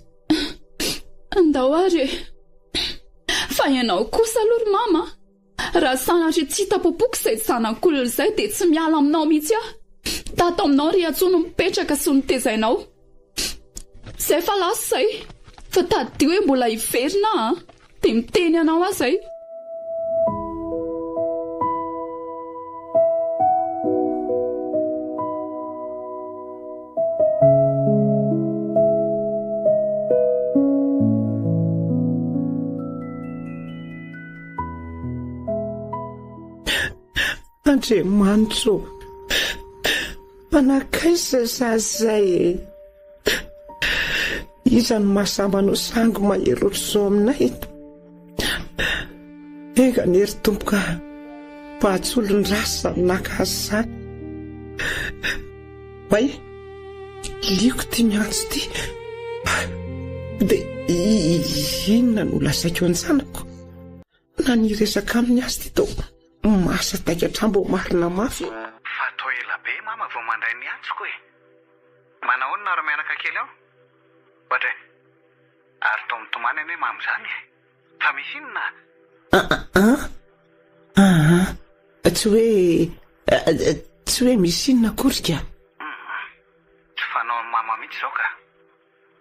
Andao ary e. Fa ianao kosa aloha ry mama a! Raha sanatria tsy hita popoka izay zanak'olona izay dia tsy miala aminao mihitsy aho. Tato aminao ry Antsoa no mipetraka sy notezainao. Izay fa lasa izay. Fa tadidio hoe mbola hiverina aho an! Dia miteny anao aho izay. Andriamanitra ô, manakaiza izay zaza izay e? Iza no mahasahy manao sangy mahery ohatr'izao aminay? Enga anie ry Tompo ka mba hatsolo ny ratsy izany naka azy izany. Oay, liako ity miantso ity. Dia inona no lazaiko an-janako? Na ny hiresaka aminy aza dia toa mahasadaika hatrany vao marina mafy. Fa toa ela be mama vao mandray ny antsoko e! Manahoana nareo mianaka kely ao? Ohatra e! Ary toa mitomany anie mama izany e! Fa misy inona? Aa aa tsy hoe tsy hoe misy inona akory ka! Humm tsy fanaon'i mama mihitsy izao ka!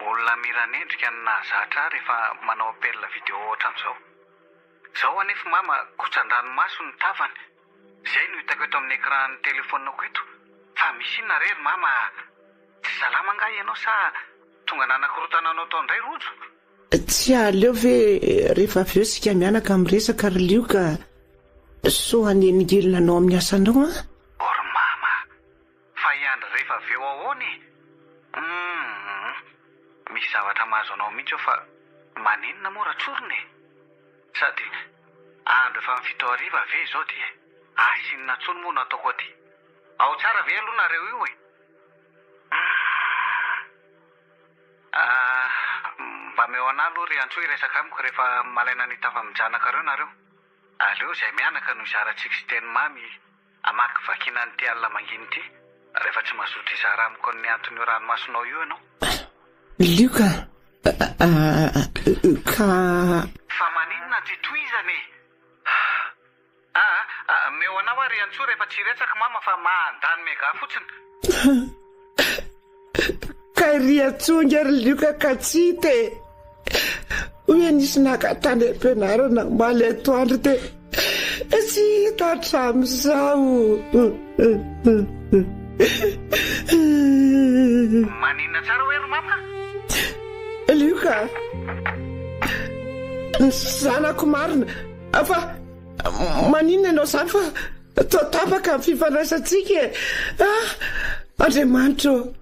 Olona miranendrika no nahazatra ahy rehefa manao appel video ohatran'izao. Zao anefa mama kotsan-dranomaso ny tavany. Zay no hitako eto amin'ny écran ny téléphone-ko eto. Fa misy inona re ry mama a? Tsy salama angaha ianao sa tonga nanakorotana anao tao indray rojo? Tsy aleo ve rehefa avy eo isika mianaka miresaka ry Lioka sao hanelingelina anao amin'ny asanao an? O ry mama a! Fa hiandry rehefa avy eo ahoana e? Humm misy zavatra mahazo anao mihitsy ao fa maninona moa raha tsorina e? Sady andro efa amin'ny 7 hariva ve izao dia asa inona intsony moa no ataoko aty? Ao tsara ve aloha nareo io e? Humm ah mba ameo anah aloha ry Antsoa hiresaka amiko rehefa malaina ny hitafa amin-janakareo nareo. Aleo izay mianaka no hizara tsiky sy teny mamy Hamakivakiana an'ity alina mangina ity rehefa tsy mazoto hizara amiko ny anton'io ranomasonao io ianao. Lioka ka. Fa maninona ty tohizana e? Aa, ameo anao ary Antsoa rehefa tsy hiresaka mama fa mandany mega fotsiny. Kay ry Atsonga ry Lioka ka tsy hita e! Hoe nisy naka tany am-pianarana omaly atoandro dia tsy hita hatramin'izao. Maninona tsara hoe ry mama? Lioka, ny zanako marina fa maninona ianao izany fa Toa tapaka ny fifandraisantsika e! Ah! Andriamanitra ô!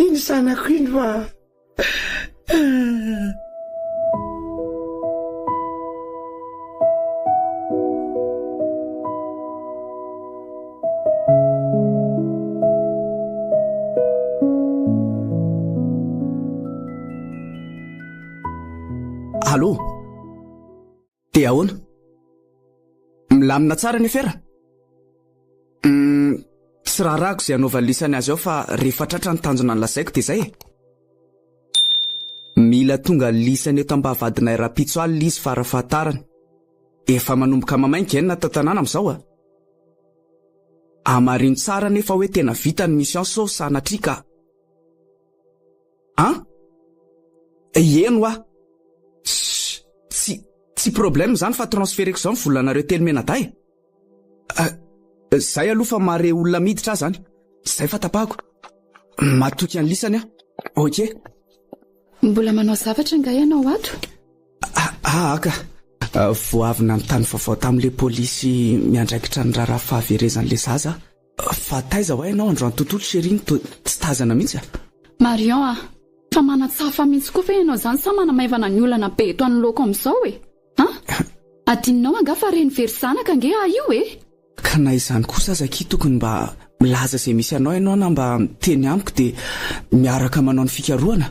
Iny zanako iny va? Allô? Dia ahoana? Milamina tsara ny afera? Hum, tsy raharahako izay hanaovan'ny lisany azy ao fa rehefa tratra ny tanjona nolazaiko dia izay e. Mila tonga lisany eto am-bavahadinay rahampitso alina izy fara-fahatarany. Efa manomboka mamay ny gaine ato an-tanàna amin'izao a. Hamarino tsara anefa hoe tena vita ny mission sao sanatria ka. An? Eny hoa! Tssy! Tsy, tsy problème izany fa transfereko izao ny volanareo telo mianadahy e! Ah, zay aloha fa mahare olona miditra aho zany. Zay fa tapahako. Matoky an'lisany aho. Ok. Mbola manao zavatra angaha ianao ato? Ah, ah, ka. Vao avy nanontany vaovao tamin'ilay polisy miandraikitra ny raharaha fahaverezan'ilay zaza aho. Fa taiza hoa ianao androany tontolo chérie no toa tsy tazana mihitsy a! Marion a! Fa manatsafa mihitsy koa ve ianao izany sa manamaivana ny olana be eto anoloako amin'izao e? An? Adinonao angaha fa reny very zanaka ange aho io e! Ka na izany kosa aza akia tokony mba Milaza izay misy anao ianao na mba miteny amiko dia miaraka manao ny fikarohana.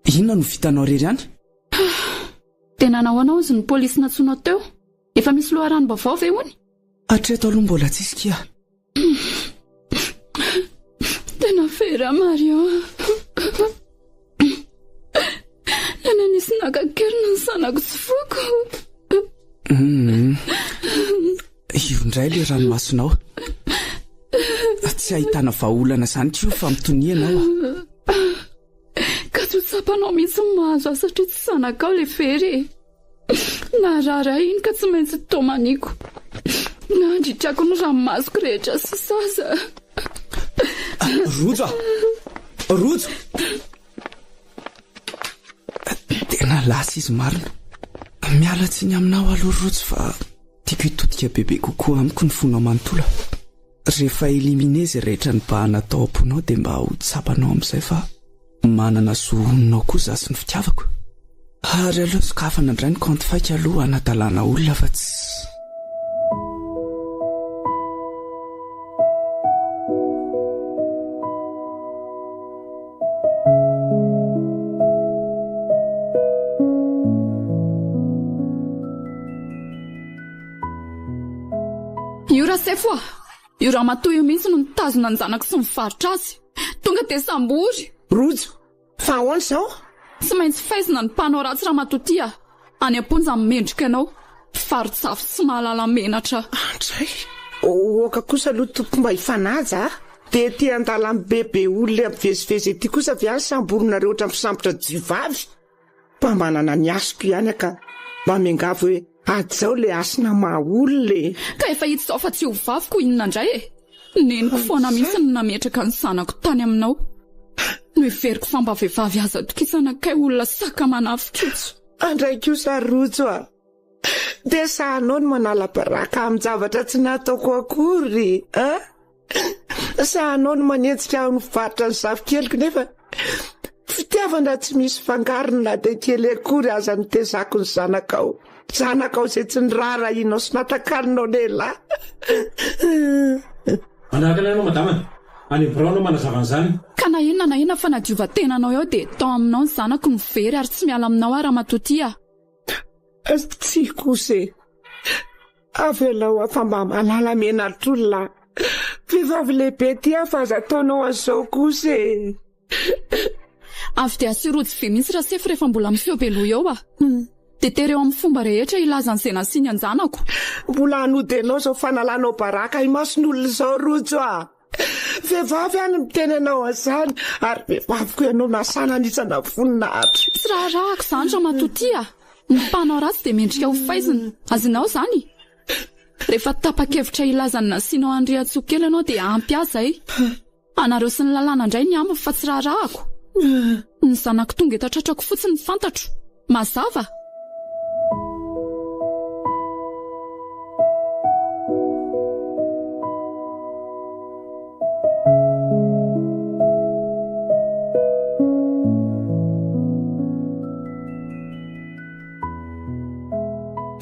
Inona no vitanao irery any? Dia nanao ahoana hozy ny polisy nantsoinao teo? Efa misy loharanom-baovao ve hono? Hatreto aloha mbola tsisy kia. Tena very aho Marion a. Tena nisy naka an-keriny ny zanako tsy foiko. Hum. Io indray ilay ranomasonao. Tsy ahitana vahaolana izany ko fa mitonia ianao a. Ka tsy ho tsapanao mihitsy ny mahazo ahy satria tsy zanakao ilay very e. Narary ahy iny ka tsy maintsy tomaniko. Nandritrako ny ranomasoko rehetra sisa aza. Rojo a! Rojo! Tena lasa izy marina. Miala tsiny aminao aloha Rojo fa tiako hitodika bebe kokoa amiko ny fonao manontolo. Rehefa éliminer izay rehetra nibahana tao am-ponao dia mba ho tsapanao amin'izay fa manana zo honina ao koa za sy ny fitiavako. Ary aleo sokafana indray ny compte faika aloha hanadalana olona fa tsy. Io Rasefo a! Io ramatoa io mihitsy no mitazona ny zanako sy mivarotra azy. Tonga dia sambory! Rojo, fa ahoana izao? Tsy maintsy faizina ny mpanao ratsy ramatoa ty a! Any am-ponja no mendrika anao. Mpivaro-jafy tsy mahalala menatra. Andray! Oka kosa aloha tompoko mba hifanaja a! Dia ety an-dalambe be olona mivezivezy ety kosa ve any samborinareo ohatran'ny mpisambotra jiovavy? Mba manana ny hasiko ihany aho ka mba miangavy hoe hajao le hasina maha olona e! Ka efa hita izao fa tsy ho vaviko inona indray e! Neniko foana mihitsy no nametraka ny zanako tany aminao. Noheveriko fa mba vehivavy azo atokisana kay olona saka manafikitso. Andray kosa Rojo a! Dia sahanao ny manala baraka amin-javatra tsy nataoko akory a! Sahanao ny manenjika aho nivarotra ny zafikeliko nefa fitiavana tsy misy fangarony na dia kely akory aza nitezako ny zanakao. Zanakao izay tsy niraharahianao sy natakalonao lehilahy. Manaraka anay ianao madama. Any amin'ny birao anao manazava an'izany. Ka na inona na inona fanadiovan-tenanao eo dia tao aminao ny zanako no very ary tsy miala aminao aho ramatoa ty a! Tsia kosa e! Avelao aho fa mba malala menatr'olona aho. Vehivavy lehibe ty aho fa aza ataonao an'izao kosa e! Avy dia asio rojo vy mihitsy Rasefo rehefa mbola miseho be loha eo ah. Dia tereo amin'ny fomba rehetra hilaza an'izay nasiany an-janako. Mbola hanody anao izao fanalanao baraka imason'olona izao Rojo ah! Vehivavy aho no miteny anao an'izany ary vehivavy koa ianao nasana anisana voninahitra. Tsy raharahako izany ramatoa ty ah! Ny mpanao ratsy dia mendrika ho faizina. Azonao izany? Rehefa tapa-kevitra hilaza ny nasianao an'i Riantsoa kely ianao dia ampy ahy izay. Anareo sy ny lalàna indray ny aminy fa tsy raharahako. Ny zanako tonga eto an-tratrako fotsiny no fantatro. Mazava?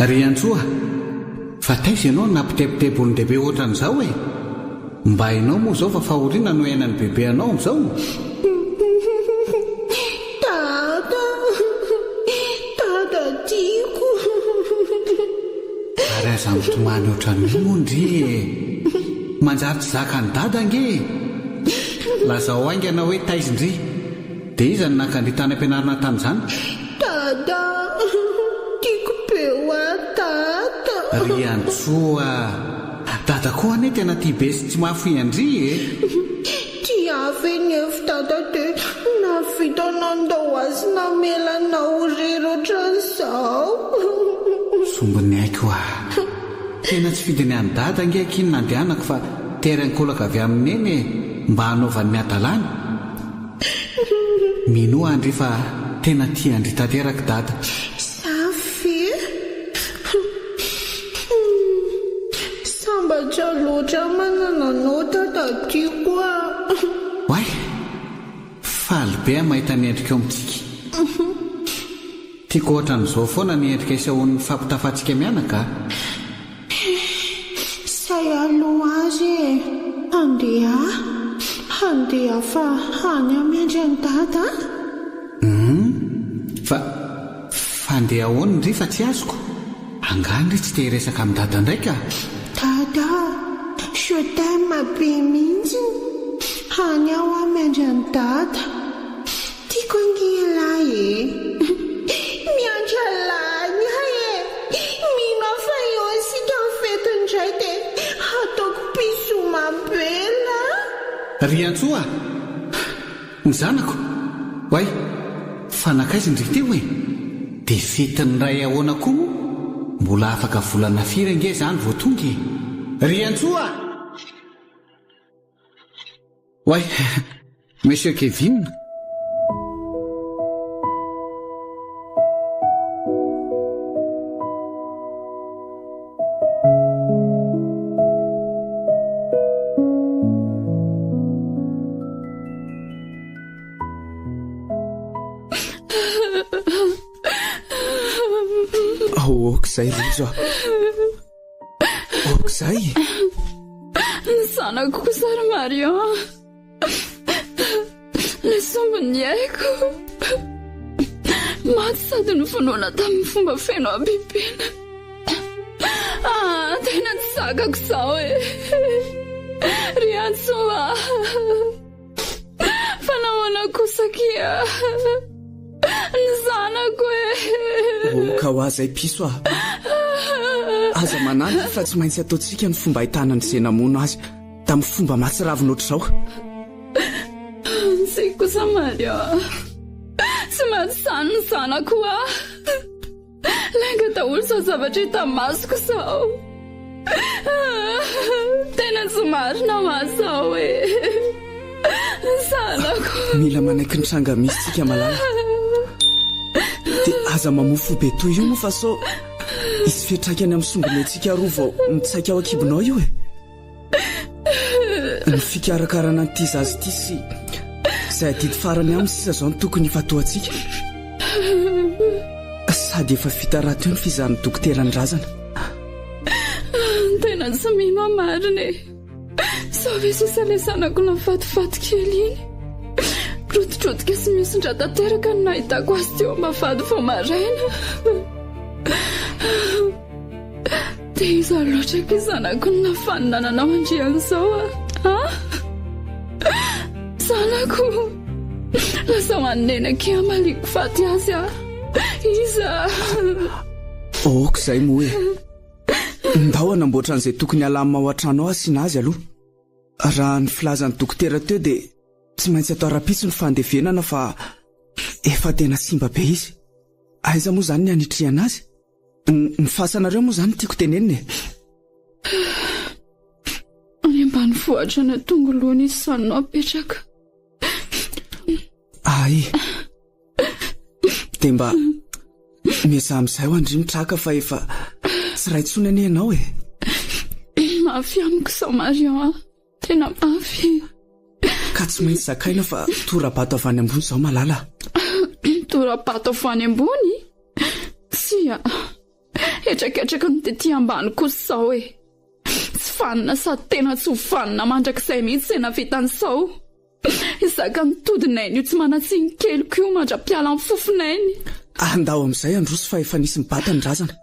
Riantsoa, fa taiza ianao no nampitebiteby olon-dehibe ohatran'izao e? Mba hainao moa izao fa fahoriana no iainan'i bebe anao amin'izao? Dada, dada tiako. Ary aza mitomany ohatran'io moa ndry e! Manjary tsy zakan'i dada ange e! Lazao haingana hoe taiza ndry? Dia iza no naka an-dry tany am-pianarana tamin'izany? Dada, tiako be hoa dada. Riantsoa a! Dada koa anie tena tia be sy tsy mahafoy an-dry e! Tia ahy ve nefo dada dia nahavita nandao ahy sy namela anao irery ohatran'izao? Sombin'ny aiko a! Tena tsy fidiny an'i dada ange akia ny nandehanako fa tery an-kolaka avy amin'i neny e! Mba hanaovany ny hadalany. Minoa an-dry fa tena tia an-dry tanteraka dada. Zafy e! Sambatra loatra manana anao dada tiako a! Oay! Faly be aho mahita ny endrikao mitsiky. Tiako ohatran'izao foana ny endrika isehoan'ny fampitafantsika mianaka a! Izay aloha azy e! Handeha handeha fa any aho miandry an'i Dada a! Humm! Fa, fa handeha ahoana ndry fa tsy azoko? Angaha ndry tsy te hiresaka amin'i Dada indray ka? Dada a! Je t'aime be mihitsiny! Any aho aho miandry an'i Dada! Tiako ange ialahy e! Miandry an'lah any aho e! Mino aho fa eo isika mifety indray dia hataoko bisous mamy be lah! Riantsoa a! Ny zanako? Oay! Fa nankaiza ndry teo e? Dia fetin'ny ray ahoana koa moa? Mbola afaka volana firy ange izany vao tonga e! Riantsoa a! Oay! Monsieur Kevin? Aoka izay Rojo a. Aoka izay. Ny zanako kosa ry Marion. Ilay sombin'ny aiko. Maty sady novonoina tamin'ny fomba feno habibiana. Ah, tena tsy zakako izao e. Ry Antsoa. Fa nahoana kosa akia? Ny zanako e. Oka ho azy ay piso a. Aza manahy fa tsy maintsy ataontsika ny fomba ahitana an'izay namono azy. Tamin'ny fomba mahatsiravina ohatr'izao. Tsy kosa Mario. Tsy maty izany ny zanako hoa. Lainga daholo izao zavatra hita masoko izao. Tena tsy marina hoa izao e. Ny zanako. Mila manaiky ny tranga misy tsika malala. Dia aza mamoa fo be toy io moa fa sao hisy fiantraikany amin'ny sombin'aintsika roa vao mitsaika ao an-kibonao io e. Ny fikarakarana an'ity zaza ity sy izay adidy farany aminy sisa izao no tokony hifantohantsika. Sady efa vita rahateo ny fizahan'ny dokotera ny razana. Tena tsy mino aho marina e. Sao ve sisa ilay zanako nafatifaty kely iny? Rotidrotika sy mihosin-dra tanteraka no nahitako azy teo am-bavahady vao maraina. Dia iza loatra aky zanako no nafanina nanao an-dry an'izao a? A? Zanako! Lazao an'i Neny aky hamaliako faty azy aho. Iza? Ok izay moa e. Ndao hanamboatra an'izay tokony halamina ao an-trano ao asiana azy aloha. Raha ny filazan'ny dokotera teo dia tsy maintsy atao rahampitso ny fandevenana fa efa tena simba be izy. Aiza moa izany ny hanitrihana azy? Ny fasanareo moa izany tiako tenenina e. Any ambanivohitra any Tongoloana izy izany no apetraka. Ay. Dia mba miezaha amin'izay ho an-dry mitraka fa efa tsy ray intsony anie ianao e. Mafy amiko izao Marion a. Tena mafy. Ka tsy maintsy zakaina fa tora-bato avy any ambony izao malala. Tora-bato avy any ambony? Tsia. Hetraketraky ny tety ambany kosa izao e. Tsy vanona sady tena tsy ho vanona mandrakizay mihitsy izay nahavita an'izao. Hizaka ny todin'ainy io tsy manan-tsiny keliko io mandra-piala ny fofon'ainy. Andao amin'izay handroso fa efa nisy mibata ny razana.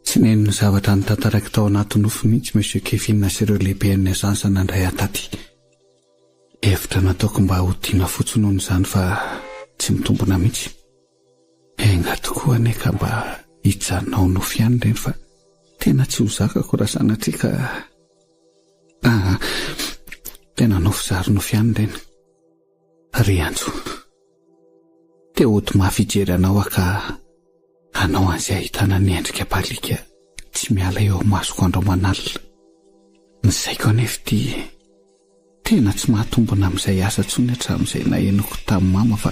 Tsy nino ny zavatra notantaraiko tao anaty nofy mihitsy Monsieur Kevin sy ireo lehiben'ny agence nandray ahy taty. Hevitra nataoko mba ho tiana fotsiny hono izany fa tsy mitombina mihitsy. Enga tokoa anie ka mba hijanona ho nofy ihany ireny fa tena tsy ho zakako raha sanatria ka... Ah, tena nofy zary nofy ihany ireny. Ry Antso, te hody mafy hijery anao aho ka hanao an'izay ahitana ny endrika baliaka tsy miala eo masoko andro aman'alina. Ny saiko anefa ity tena tsy mahatombina amin'izay asa intsony hatramin'izay nahenoko tamin'i mama fa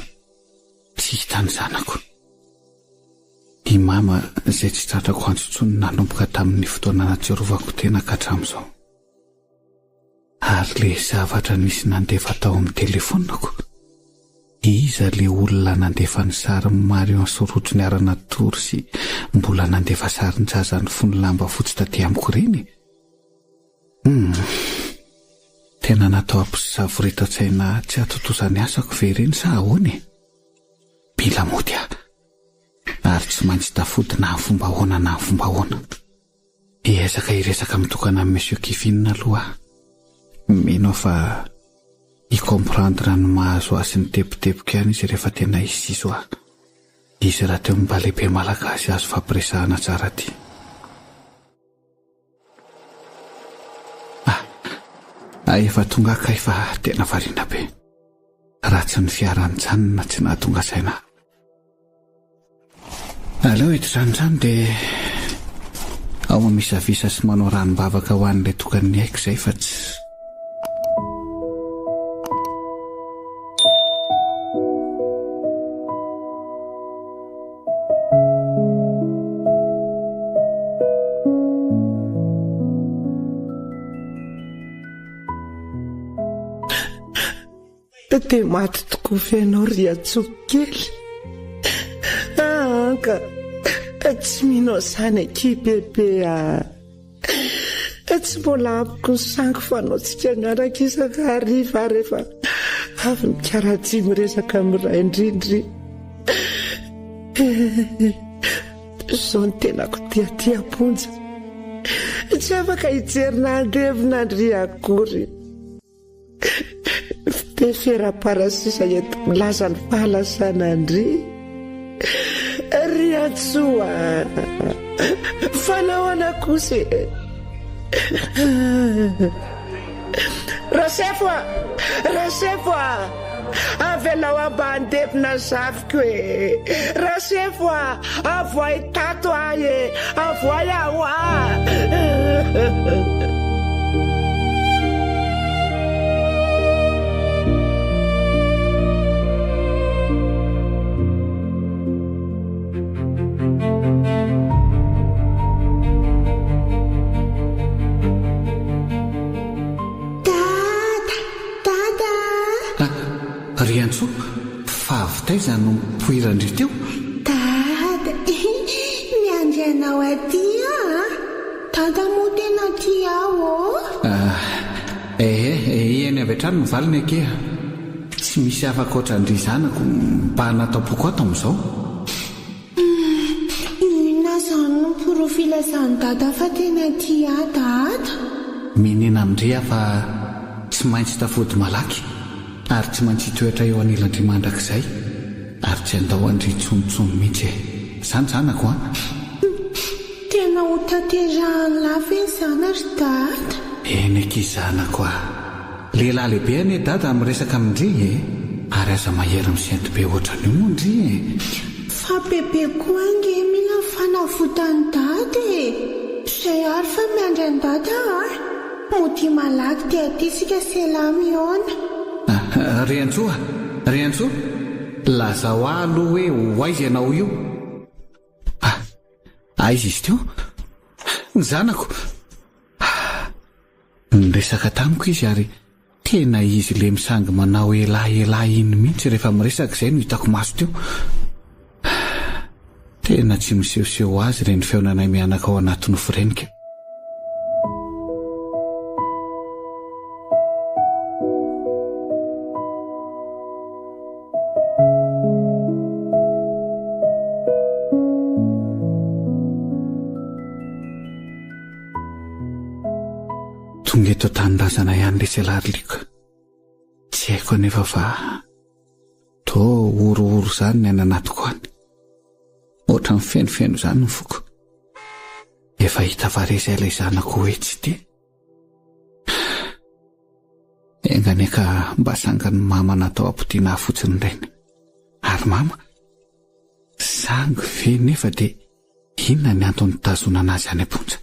tsy hita ny zanako. I mama izay tsy tratrako antso intsony nanomboka tamin'ny fotoana nahatsiarovako tena ka hatramin'izao. Ary le zavatra nisy nandefa tao amin'ny telefonako? Iza le olona nandefa ny sarin'i Marion sy Rojo niara-natory sy mbola nandefa sarin-jaza nifono lamba fotsy taty amiko ireny e? Humm. Tena natao hampisavoretan-tsaina ahy tsy hahatontosa ny asako ve ireny sa ahoana e? Mila mody aho. Ary tsy maintsy tafody na amin'ny fomba ahoana na amin'ny fomba ahoana. Hiezaka hiresaka mitokana amin'i Monsieur Kevin aloha aho. Mino aho fa hi-comprendre ny mahazo ahy sy ny tebitebiko ihany izy rehefa tena hizizo ahy. Izy rahateo mba lehibe malagasy azo ifampiresahana tsara aty. Ah, ah, efa tonga aho kay fa tena variana be. Raha tsy ny fiara nijanona tsy nahatonga saina ahy. Aleo eto tranotrano dia ao mamisavisa sy manao ranom-bavaka ho an'ilay tokan'ny aiko izay fa tsy Dia maty tokoa ve ianao ry Antsoa kely? Aa ka, tsy mino an'izany akia bebe a! Tsy mbola ampiko ny sangy fanaontsika miaraka isaka hariva rehefa avy mikaratsy miresaka amin'ny ray indrindry. Izao ny tenako ty aty am-ponja. Tsy afaka hijery na handevina an-dry akory. Dia ferapara sisa eto milaza ny fahalasanandry. Ry Antsoa a! Fa nahoana kosa e? Rasefo a! Rasefo a! Avelao aho mba handevina ny zafiko e! Rasefo a! Avoahy tato aho e! Avoahy aho a! Dada! Dada a! Ah, ry Antsoa, fa avy taiza no nipoiran-dry teo? Dada, miandry anao aty aho a! Dada moa tena tia ahy ô! Ah, ehe, eny avy hatrany ny valiny akia. Tsy misy hafa ankoatran-dry zanako mba natao-poko ato amin'izao. Humm, inona izany no porofo ilazan'i Dada fa tena tia ahy Dada? Menena amin-dry aho fa tsy maintsy tafody malaky ary tsy maintsy hitoetra eo anilan-dry mandrakizay ary tsy handao an-dry intsony mihitsy e! Izany zanako an! Humm, tena ho tanterahan'lah ve izany ry Dada? Eny akia zanako a! Lehilahy lehibe anie dada miresaka amin-dry e! Ary aza mahery misento be ohatran'io moa ndry e! Fa bebe koa ange mila ny fanavotan'i dada e! Zay ary fa miandry an'i dada a! Modia malaky dia aty isika sela mihaona. Riantsoa a! Riantsoa! Lazao ahy aloha hoe ho aiza ianao io? Ah! Aiza izy teo? Ny zanako! Niresaka tamiko izy ary tena izy le misangy manao elah elah iny mihitsy rehefa miresaka izay no hitako maso teo. Tena tsy misehoseho azy ireny feonanay mianaka ao anaty nofy ireny ka. Tonga eto an-tanindrazana ihany lesy ialahy ry Lioka. Tsy haiko anefa fa toa horohoro izany ny any anatiko any. Ohatran'ny fenofeno izany ny foko. Efa hita fa resy ilay zanako hoe tsy tia. Enga anie ka mba sangan'ny mama natao hampodiana ahy fotsiny ireny. Ary mama, sangy ve nefa dia Inona ny antony nitazonana azy any am-ponja?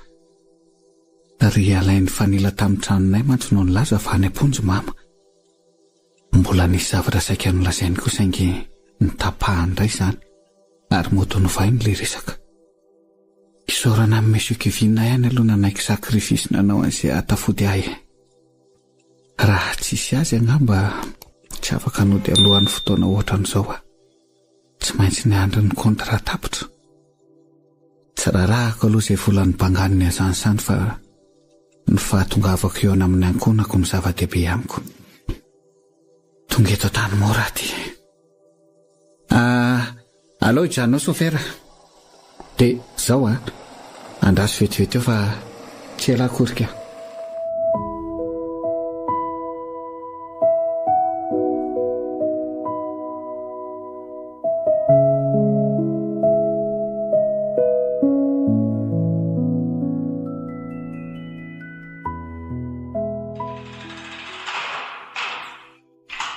Ry Alain nifanila tamin'ny tranonay mantsy no nilaza fa any am-ponja i Mama. Mbola nisy zavatra saika nolazainy koa saingy notapahany indray izany ary mody novainy ilay resaka. Isaorana amin'i Monsieur Kevin ihany aloha nanaiky sacrifice nanao an'izay hahatafody ahy e. Raha tsisy azy angamba tsy afaka nody alohan'ny fotoana ohatran'izao aho. Tsy maintsy niandry ny contrat tapitra. Tsy rarahako aloha izay vola nibanganiny an'izany izany fa ny fahatongavako hihaona amin'ny ankohonako no zava-dehibe amiko. Tonga eto Antanimora aho ty. Ah, aleo hijanona ao sofera. Dia zao a, andraso vetivety eo fa tsy ela akory ka.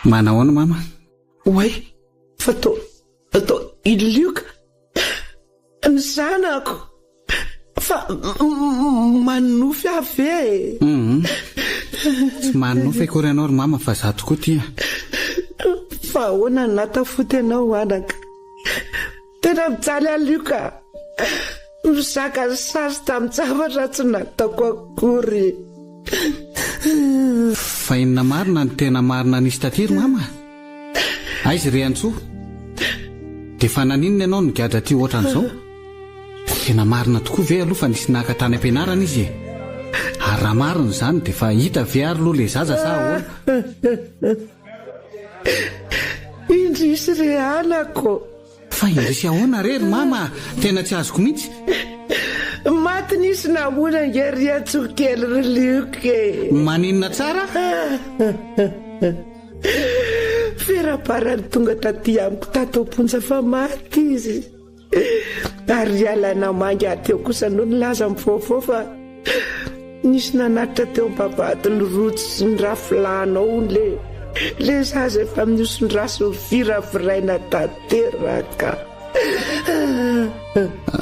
Manahoana mama? Oay, fa to to i Lioka ny zanako fa manonofy aho ve e? Hum, tsy manonofy akory ianao ry mama fa za tokoa ty a. Fa ahoana no natafoty anao anaka? Tena mijaly aho Lioka a! Mizaka ny sazy tamin'ny-javatra tsy nataoko akory. Fa inona marina no tena marina nisy taty ry mama? Aiza ry Antsoa? Dia fa naninona ianao no nigadra aty ohatran'izao? Tena marina tokoa ve aloha fa nisy naka tany am-pianarana izy e? Ary raha marina izany dia fa hita ve ary aloha ilay zaza sa ahoana? Indrisy re anako! Fa indrisy ahoana re ry mama a! Tena tsy azoko mihitsy. Maty nisy namono ange ry Antsoa kely ry Luc e! Maninona tsara? Feraparany tonga taty amiko tato am-ponja fa maty izy. Ary ry Alain namangy ahy teo kosa no nilaza ny vaovao fa nisy nanatitra teo am-bavahadin'ny rojo sy ny rafilahinao hono le le zaza efa mihoson-drà sy miviraviraina tanteraka.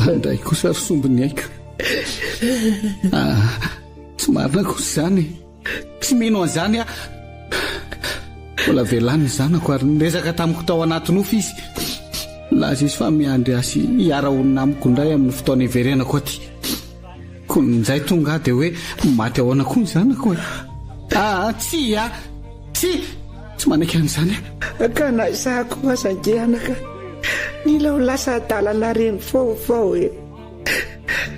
Andray kosa ry sombin'ny aiko. Ah, tsy marina kosa izany e. Tsy mino an'izany aho. Mbola velany ny zanako ary niresaka tamiko tao anaty nofy izy. Nilaza izy fa miandry ahy sy hiara-honina amiko indray amin'ny fotoana hiverenako aty. Koa injay tonga aho dia hoe maty ahoana koa ny zanako e? Aa, tsia! Tsia! Tsy manaiky an'izany aho. Ka na izaho koa aza ange anaka, nila ho lasa adalana reny vaovao e.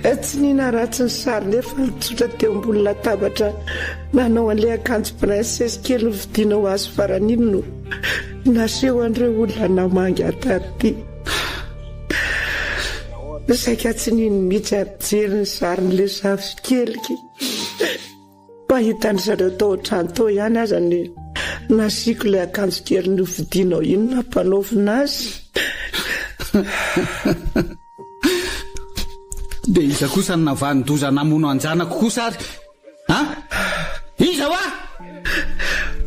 Tsy nina ratsy ny sary nefa nitsotra teo ambony latabatra nanao an'ilay akanjo princesse kely novidiana ho azy farany iny no naseho an'ireo olona namangy ahy taty. Saika tsy nino mihitsy aho nijery ny sarin'ilay zafikeliko. Mba hitan-dry zareo tao an-trano tao ihany aza ny nasiako ilay akanjo kely novidianao iny nampanaovina azy. Dia iza kosa no navanon-doza namono an-janako kosa ary? A? Iza hoa?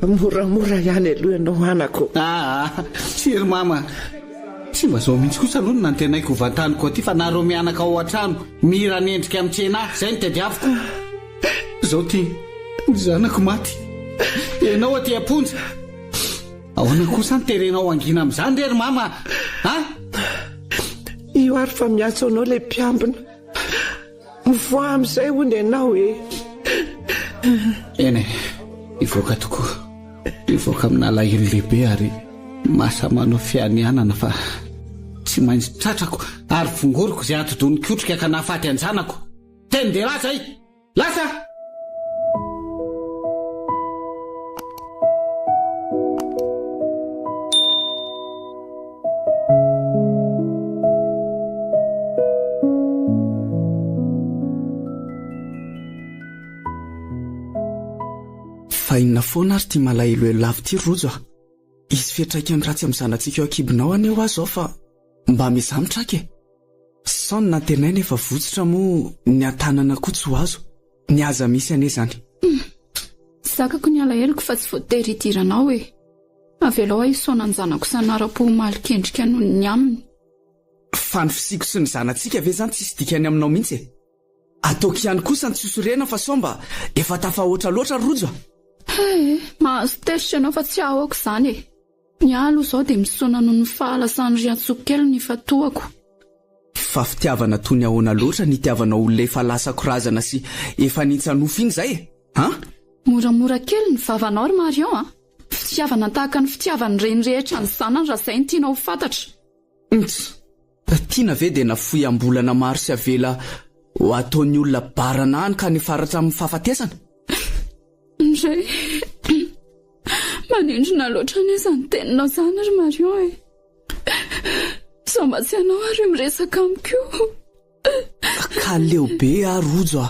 Moramora ihany aloha ianao anako. Aa, tsia ry mama. Tsy mba izao mihitsy kosa aloha no nantenaiko ho vantaniko aty fa nareo mianaka ao an-trano mira an'endrika mitsena ahy, izay no tadiaviko. Izao ty, ny zanako maty. Ianao aty am-ponja. Ahoana kosa no terenao hangina amin'izany re ry mama a? Io ary fa miantso anao ilay mpiambina. Mivoaha amin'izay hono ianao e. Eny e, hivoaka tokoa. Hivoaka amin'alahelo lehibe ary masa manao fianianana fa tsy maintsy tratrako ary fongoriko izay atidoha nikotrika ka nahafaty an-janako. Teny dia lasa i! Lasa! Fa inona foana ary ity malahelohelo lava ity Rojo a? Hisy fiantraikany ratsy amin'ny zanatsika eo an-kibonao anie hoa izao fa mba miezaha mitraka e! Sao ny nantenaina efa votsotra moa ny an-tanana koa tsy ho azo. Ny aza misy anie izany. Hum. Zakako ny alaheloko fa tsy voatery hidiranao e. Avelao aho hisaona ny zanako sy hanara-po ho malin-kendrika noho ny aminy. Fa ny fisiako sy ny zanatsika ve izany tsisy dikany aminao mihitsy e? Ataoko ihany kosa ny tsy ho sorena fa sao mba efa tafahoatra loatra ry Rojo a! He, mahazo tezitra ianao fa tsy ahoako izany e! Ny ahy aloha izao dia misaona noho ny fahalasan'i Riantsoa kely no ifantohako. Fa fitiavana toy ny ahoana loatra ny itiavanao olona efa lasa korazana sy efa nintsa-nofo iny izay e? An? Moramora kely ny vavanao ry Marion a! Fitiavana tahaka ny fitiavan'ny reny rehetra ny zanany raha izay no tianao ho fantatra. Nts! Tiana ve dia nafoy am-bolana maro sy avela ho ataon'ny olona barana any ka niafara hatramin'ny fahafatesana? Ndray! Manindrona loatra anie izany teninao izany ry Marion e! Sao mba tsy ianao ary io miresaka amiko io? Ka leo be aho Rojo a!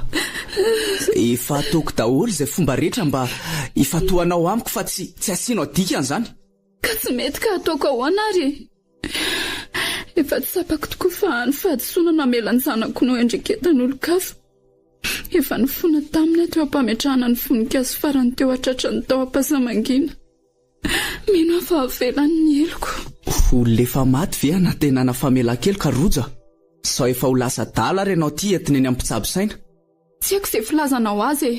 Efa ataoko daholo izay fomba rehetra mba hifantohanao amiko fa tsy tsy asianao dikany izany. Ka tsy mety ka ataoko ahoana ary e? Efa tsapako tokoa fa ny fahadisoana namela ny zanako noendriketan'olon-kafa. Efa nifona taminy aho teo am-pametrahana ny voninkazo farany teo an-tratrany tao am-pasamangina. Mino aho fa havelany ny heloko. Olona efa maty ve anantenana famelan-keloka Rojo a? Sao efa ho lasa adala ary ianao ity entina eny amin'ny mpitsabo saina? Tsy haiko izay filazanao azy e!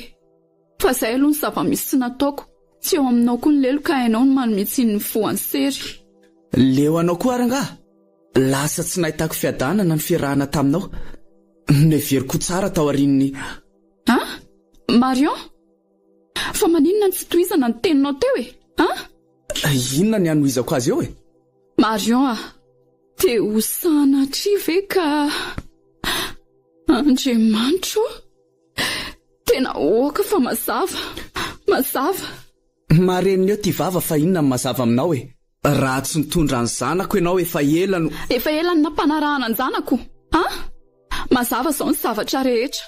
Fa izay aloha ny zava-misy tsy nataoko. Tsy eo aminao koa ny lelo ka hainao ny manome tsiny ny voan'ny sery. Leo anao koa ary angaha? Lasa tsy nahitako fiadanana ny fiarahana taminao. Noheveriko ho tsara taorian'ny. An? Marion? Fa maninona no tsy tohizana ny teninao teo e? An? Inona ny hanohizako azy eo e? Marion a! Dia ho sanatria ve ka. Andriamanitra ô! Tena ok fa mazava, mazava. Marenina eo ty vava fa inona no mazava aminao e? Raha tsy nitondra ny zanako ianao efa ela no. Efa ela no nampanarahana ny zanako an! Mazava izao ny zavatra rehetra.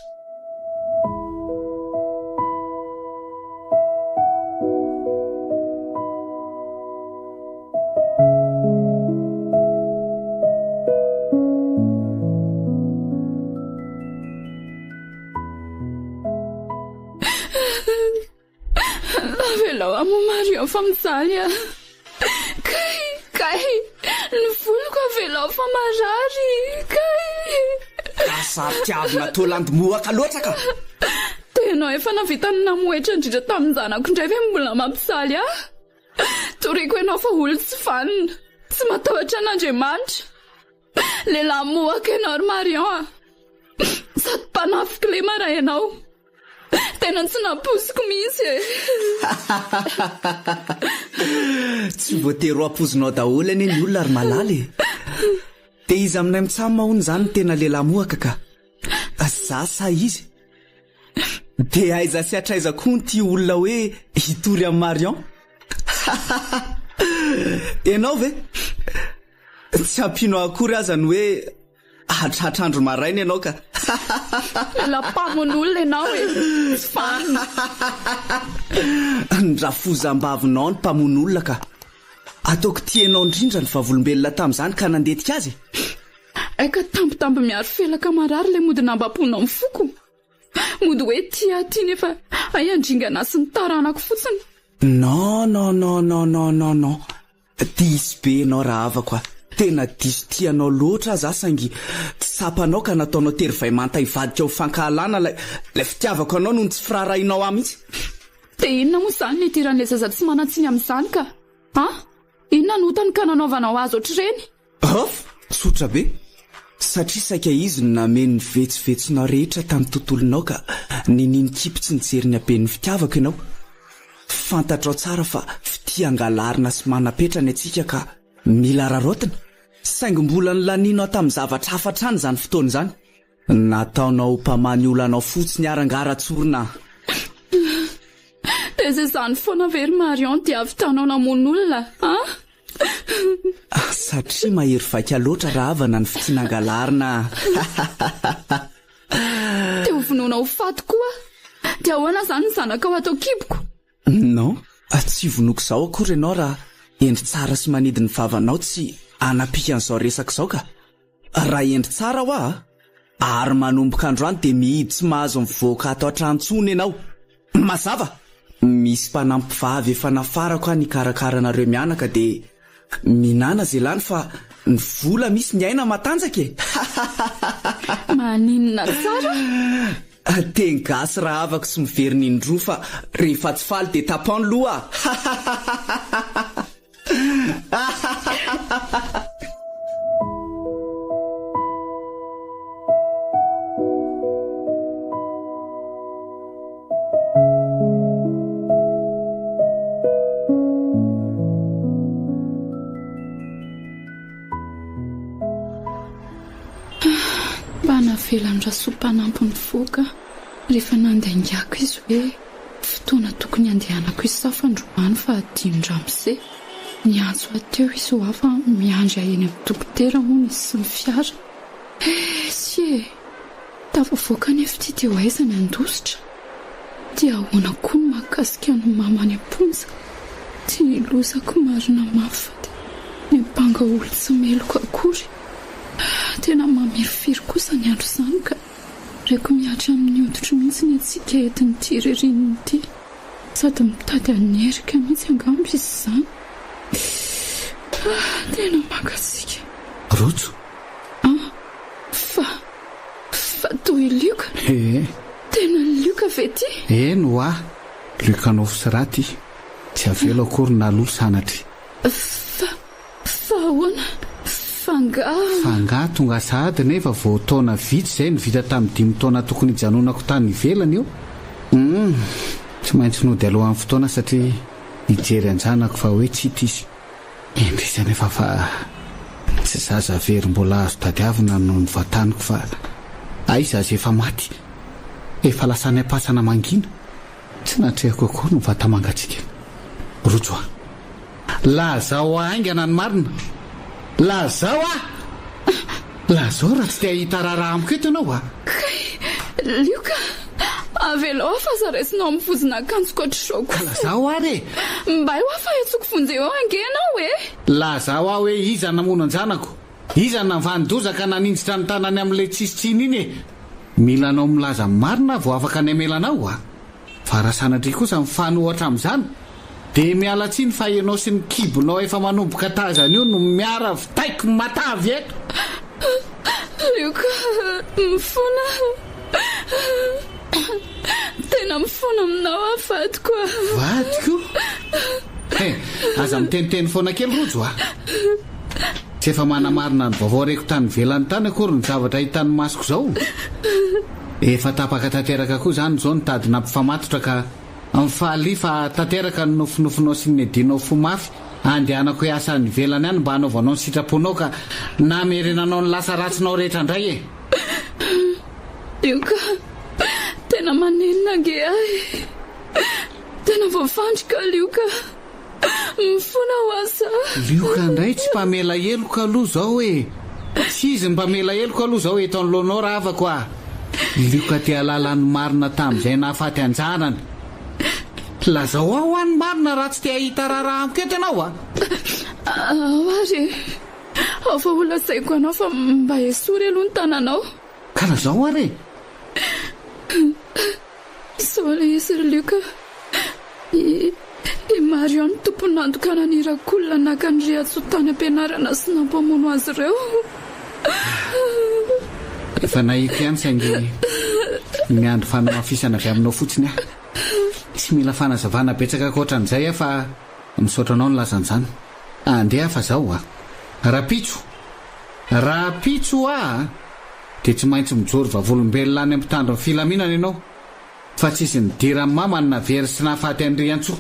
Avelao aho moa Marion fa mijaly ah. Kay, kay, ny voloko avelao fa marary, kay. Ka saro-tiavina toa landy mohaka loatra ka. Dia ianao efa nahavita ny namohetra indrindra tamin-janako indray ve mbola mampijaly ahy? Toriko ianao fa olon-tsy vanona, tsy matahotra an'Andriamanitra. Lehilahy mohaka ianao ry Marion a! Sady mpanafy kilema raha ianao. Tena tsy nampoiziko mihitsy e! Tsy voatery ho ampoizinao daholo anie ny olona ry Malala e! Dia iza aminay mitsam hono izany no tena lehilahy mohaka ka? Za sa izy? Dia aiza sy hatraiza koa ity olona hoe hitory amin'i Marion? Ianao ve? Tsy hampino ahy akory aza ny hoe hatratr'andro maraina ianao ka. Mila mpamono olona ianao e! Tsy vanona. Ny rafozam-bavinao no mpamono olona ka. Ataoko tia anao indrindra ny vavolombelona tamin'izany ka nandetika azy e! Aika tambitamby miaro felaka marary ilay mody nambamponao ny foko. Mody hoe tia ahy ity nefa hay handringana sy ny taranako fotsiny. Non non non non non non non. Diso be enao rahavako a! Tena diso tia anao loatra aho za saingy tsy tsapanao ka nataonao tery vay manta hivadika ho fankahalana ilay ilay fitiavako anao noho ny tsy firaharahianao ahy mihitsy. Dia inona moa izany no idiran'ilay zaza tsy manan-tsiny amin'izany ka? An? Inona no otany ka nanaovanao azy ohatr'ireny? Off! Tsotra be! Satria saika izy no nameno ny vetsovetsonao rehetra tamin'ny tontolonao ka niniany nikipy tsy nijery ny haben'ny fitiavako ianao. Fantatrao tsara fa fitia angalarina sy manam-petra ny antsika ka mila araraotina. Saingy mbola nolanianao tamin'ny zavatra hafa hatrany izany fotoana izany. Nataonao ho mpamaha ny olanao fotsiny ary angaha Ratsorona a! Dia izay izany foana ve ry Marion dia havitanao namono olona a? Satria mahery vaika loatra rahavana ny fitia nangalarina a! Dia ho vonoina ho faty koa? Dia ahoana izany ny zanakao ato an-kiboko? Non, tsy vonoiko izao akory ianao raha hendry tsara sy manidy ny vavanao tsy hanapika an'izao resaka izao ka! Raha hendry tsara hoa a! Ary manomboka androany dia mihidy tsy mahazo mivoaka ato an-trano intsony ianao! Mazava! Misy mpanampy vavy efa nafarako any hikarakara anareo mianaka dia mihinana ze lany fa ny vola misy ny aina matanjaka e! Maninona tsara? Teny gasy rahavako tsy miverina indroa fa rehefa tsy faly dia tapaho ny loha! Navelan'i Rasoa mpanampy nivoaka rehefa nandaingako izy hoe fotoana tokony handehanako hisafa androany fa adino-dramose. Niantso ahy teo izy hoa fa miandry ahy eny amin'ny dokotera hono izy sy ny fiara. Esy e! Tafavoaka anefa ity dia ho aiza ny handositra? Dia ahoana koa ny mahakasika an'i Mama any am-ponja? Ty lozako marina mafy fa dia miampanga olon-tsy meloka akory. Tena mamirifiry kosa ny andro izany ka. Reko mihatra amin'ny hoditro mihitsy ny hatsiaka entin'ity ririnina ity. Sady mitady hanerika mihitsy angamba izy izany. Tena mangatsiaka. Rojo. An! Fa. Fa toa i Lioka? Ee. Tena Lioka ve ity? Eny ho'a, Lioka Nofy ity. Tsy avela akory na lolo sanatria. Fa. Fa ahoana? Fa angaha. Fa angaha tonga sahady nefa vao taona vitsy izay no vita tamin'ny dimy taona tokony hijanonako tany ivelany io? Humm. Tsy maintsy nody alohan'ny fotoana satria hijery an-janako fa hoe tsy hita izy. Indrisy anefa fa tsy zaza very mbola azo tadiavina no novantaniko fa hay zaza efa maty, efa lasa any am-pasana mangina. Tsy natrehako akory ny vata-mangatsiakany. Rojo a! Lazao haingana ny marina! Lazao a! Lazao raha tsy te hahita raharaha amiko eto ianao a! Kay! Lioka! Avelao aho fa aza raisinao amin'ny vozon'akanjoko ohatr'izao kosa e! Ka lazao ary e! Mbay hoa fa hetsoko vonjeo eo ange ianao e! Lazao aho hoe iza namono an-janako? Iza no navani-doza ka naninjitra ny tanany amin'ilay tsisy tsiny iny e? Mila anao milaza ny marina aho vao afaka ny hamela anao a! Fa raha sanatria kosa mifanohatra amin'izany dia miala tsiny fa ianao sy ny kibonao efa manomboka tazana io no miara vitaiko matavy eto! Lioka, mifona aho. Tena mifona aminao aho vadiko a! Vadiko? He, aza miteniteny foana kely Rojo a! Tsy efa manamarina ny vaovao reko tany ivelany tany akory ny zavatra hitan'ny masoko izao. Efa tapaka tanteraka koa izany izao ny tady nampifamatotra ka mifalia fa tanteraka ny nofinofinao sy ny niadianao fo mafy handehanako hiasa any ivelany any mba hanaovanao ny sitraponao ka namerenanao ny lasa ratsinao rehetra indray e! Io ka! Tena manenina ange ahy e! Tena voafandrika Lioka! Mifona ho aza. Lioka indray tsy mpamela heloka aloha zao e! Tsy izy no mpamela heloka aloha zao eto anoloanao rahavako a! Lioka te hahalala ny marina tamin'izay nahafaty anjarany. Lazao aho hoa ny marina raha tsy te hahita raharaha amiko eto ianao a! Ao ary e! Ao fa ho lazaiko anao fa mba esory aloha ny tananao. Ka lazao ary e! Izao ilay izy ry Luc a! I i Marion no tompon'antoka naniraka olona naka an'i Riantsoa tany am-pianarana sy nampamono azy ireo. Efa nahiko ihany saingy miandry fanamafisana avy aminao fotsiny aho. Tsy mila fanazavana betsaka ankoatran'izay aho fa misaotra anao nilaza an'izany. Andeha fa zao a! Rapitso! Rahampitso hoa a! Dia tsy maintsy mijoro vavolombelona any mpitandro ny filaminana ianao fa tsisy nidiran'i mama ny navery sy nahafaty an'i Riantsoa.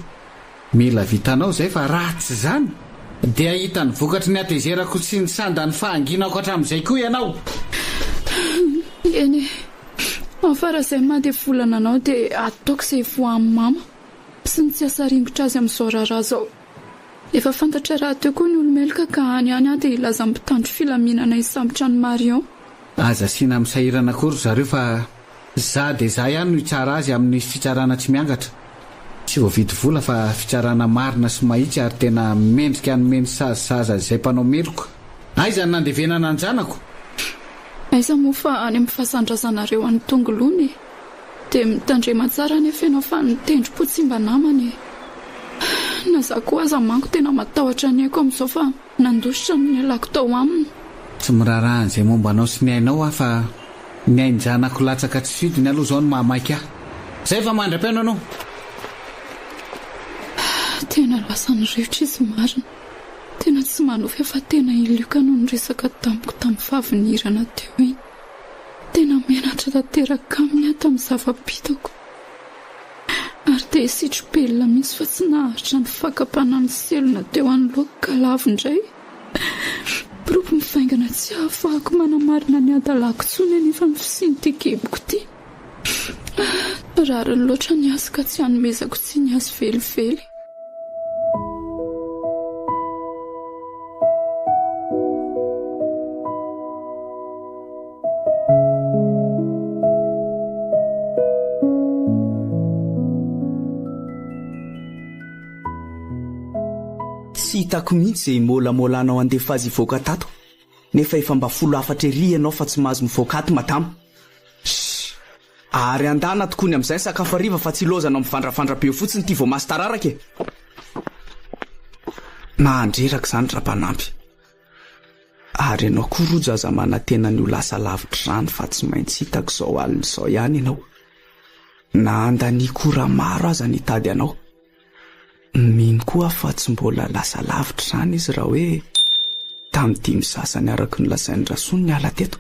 Mila vitanao izay fa raha tsy izany dia hahita ny vokatry ny hatezerako sy ny sandan'ny fahanginako hatramin'izay koa ianao. Eny e! Fa raha izay maha dia volana anao dia ataoko izay hivoahan'i mama sy ny tsy hahasaringotra azy amin'izao raharaha izao. Efa fantatra rahateo koa ny olo-meloka ka any ihany aho dia hilaza amin'ny mpitandro filaminana hisambotra an'i Marion. Aza asiana misahirana akory ry zareo fa za dia za ihany no hitsara azy amin'ny fitsarana tsy miangatra. Tsy voavidy vola fa fitsarana marina sy mahitsy ary tena mendrika hanome ny sazy sahaza izay mpanao meloka. Aiza ny nandevenana an-janako? Aiza moa fa any amin'ny fasan-drazanareo any Tongolony e! Dia mitandrema tsara anefa ianao fa ny tendrom-po tsy mba namana e! Na za koa aza manko tena matahotra ny aiko amin'izao fa nandositra no nialako tao aminy. Tsy miraharaha an'izay momba anao sy ny ainao aho fa ny ain-janako latsaka tsy fidiny aloha izao no mahamaika ahy. Zay fa mandra-pihaino anao! Tena lasan'ny rivotra izy marina. Tena tsy manofy aho fa tena i Luc no niresaka tamiko tamin'ny fahavinirana teo iny. Tena menatra tanteraka aminy aho tamin'ny zava-bitako. Ary te hisitro-belona mihitsy fa tsy naharitra ny fakam-panahy niselona teo anoloako ka lavo indray. Porofo mivaingana tsy ahafahako manamarina ny hadalako intsony anefa ny fisian'ity kiboko ity. Rariny loatra ny azy ka tsy hanomezako tsiny azy velively. Tsy hitako mihitsy izay himôlamôlanao handefa azy hivoaka tato, nefa efa mba folo hafatra ery ianao fa tsy mahazo mivoaka ato madama. Shh! Ary andana tokony amin'izay ny sakafo hariva fa tsy ilaozanao mivandravandra be eo fotsiny ity voamaso tararaka e! Mahandreraka izany Rabanampy. Ary ianao koa Rojo aza manantena ny ho lasa lavitra izany fa tsy maintsy hitako izao alina izao ihany ianao. Na handaniako ora maro aza ny hitady anao. Mino koa aho fa tsy mbola lasa lavitra izany izy raha hoe tamin'ny dimy sasany araka ny nolazain'i Rasoa no niala teto.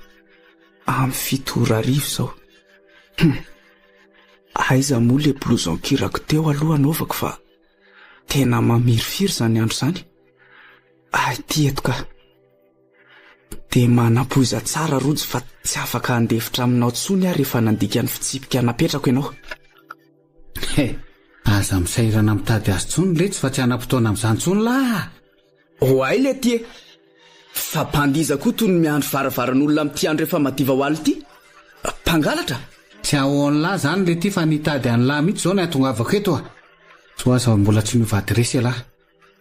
Amin'ny 7h izao. Hum. Aiza moa ilay blouson kirako teo aloha hanaovako fa tena mamirifiry izany andro izany. Ah, ity eto ka. Dia manampoiza tsara Rojo fa tsy afaka handefitra aminao intsony aho rehefa nandika ny fitsipika napetrako ianao. He, aza misahirana mitady azy intsony letsy fa tsy hanam-potoana amin'izany intsony lahy a! Oay lety e! Fa mpandiza koa toy ny miandry varavaran'olona amin'ity andro efa madiva ho alina ity? Mpangalatra? Tsy ahoan'lah izany lety fa nitady an'lah mihitsy izao ny hahatongavako eto a! Soa aza mbola tsy miova adiresy ialahy.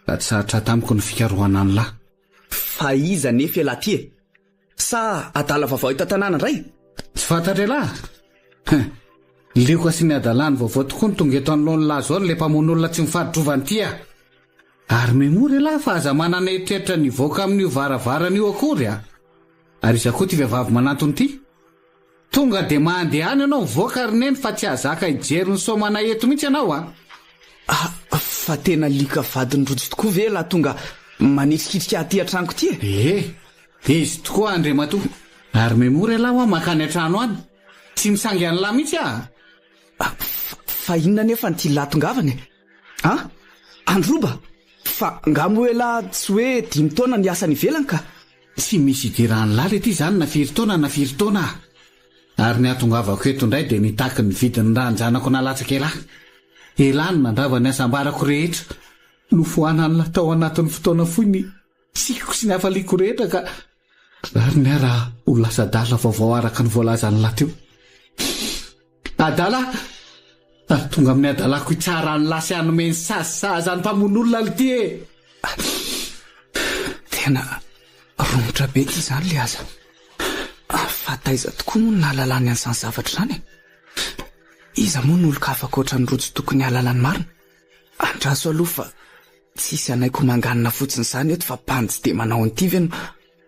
Sady sarotra tamiko ny fikarohana an'lah. Fa iza anefa ialahy ity e? Sa adala vaovao eto an-tanàna indray? Tsy fantatr'ialahy? Hein! Lioka sy ny hadalany vaovao tokoa no tonga eto anoloan'lah izao ry le mpamono olona tsy mifaditrovana ity a! Ary memory ialahy fa aza manana eritreritra ny hivoaka amin'io varavarana io akory a! Ary iza koa ity vehivavy manantona ity? Tonga dia mandeha any ianao mivoaka ry neny fa tsy hahazaka hijery ny somanay eto mihitsy ianao a! Ah, fa tena lioka vadin'i Rojo tokoa ve ialahy tonga manitrikitrika aty an-tranoko ity e? Ee, izy tokoa Andriamatoa. Ary memory ialahy hoa mankany an-trano any. Tsy misangy an'lah mihitsy aho. Ah, fa inona anefa ny tian'lah tongavana e? An? Androba? Fa nga moa ialahy tsy hoe dimy taona niasa any ivelany ka? Tsy misy idiran'ny lala ety izany na firy taona na firy taona ah! Ary ny hahatongavako eto indray dia nitaky ny vidin'ny ràn-janako nalatsaka elah. Elah no nandrava ny hasambarako rehetra. Nofoanan'lah tao anatin'ny fotoana fohy ny tsikiko sy ny hafaliako rehetra ka rariny aho raha ho lasa adala vaovao araka ny voalazan'lah teo. Adala Ary tonga amin'ny hadalako hitsara an'lah sy hanome ny sazy sahaza ny mpamono olona lty e! Tena romotra be ty izany le aza. Fa taiza tokoa moa no nahalalany an'izany zavatra izany e? Iza moa no olon-kafa ankoatra an'i Rojo tokony hahalala ny marina? Andraso aloha fa tsisy hanaiky ho manganina fotsiny izany eto fa mpandy tsy dia manao an'ity ve no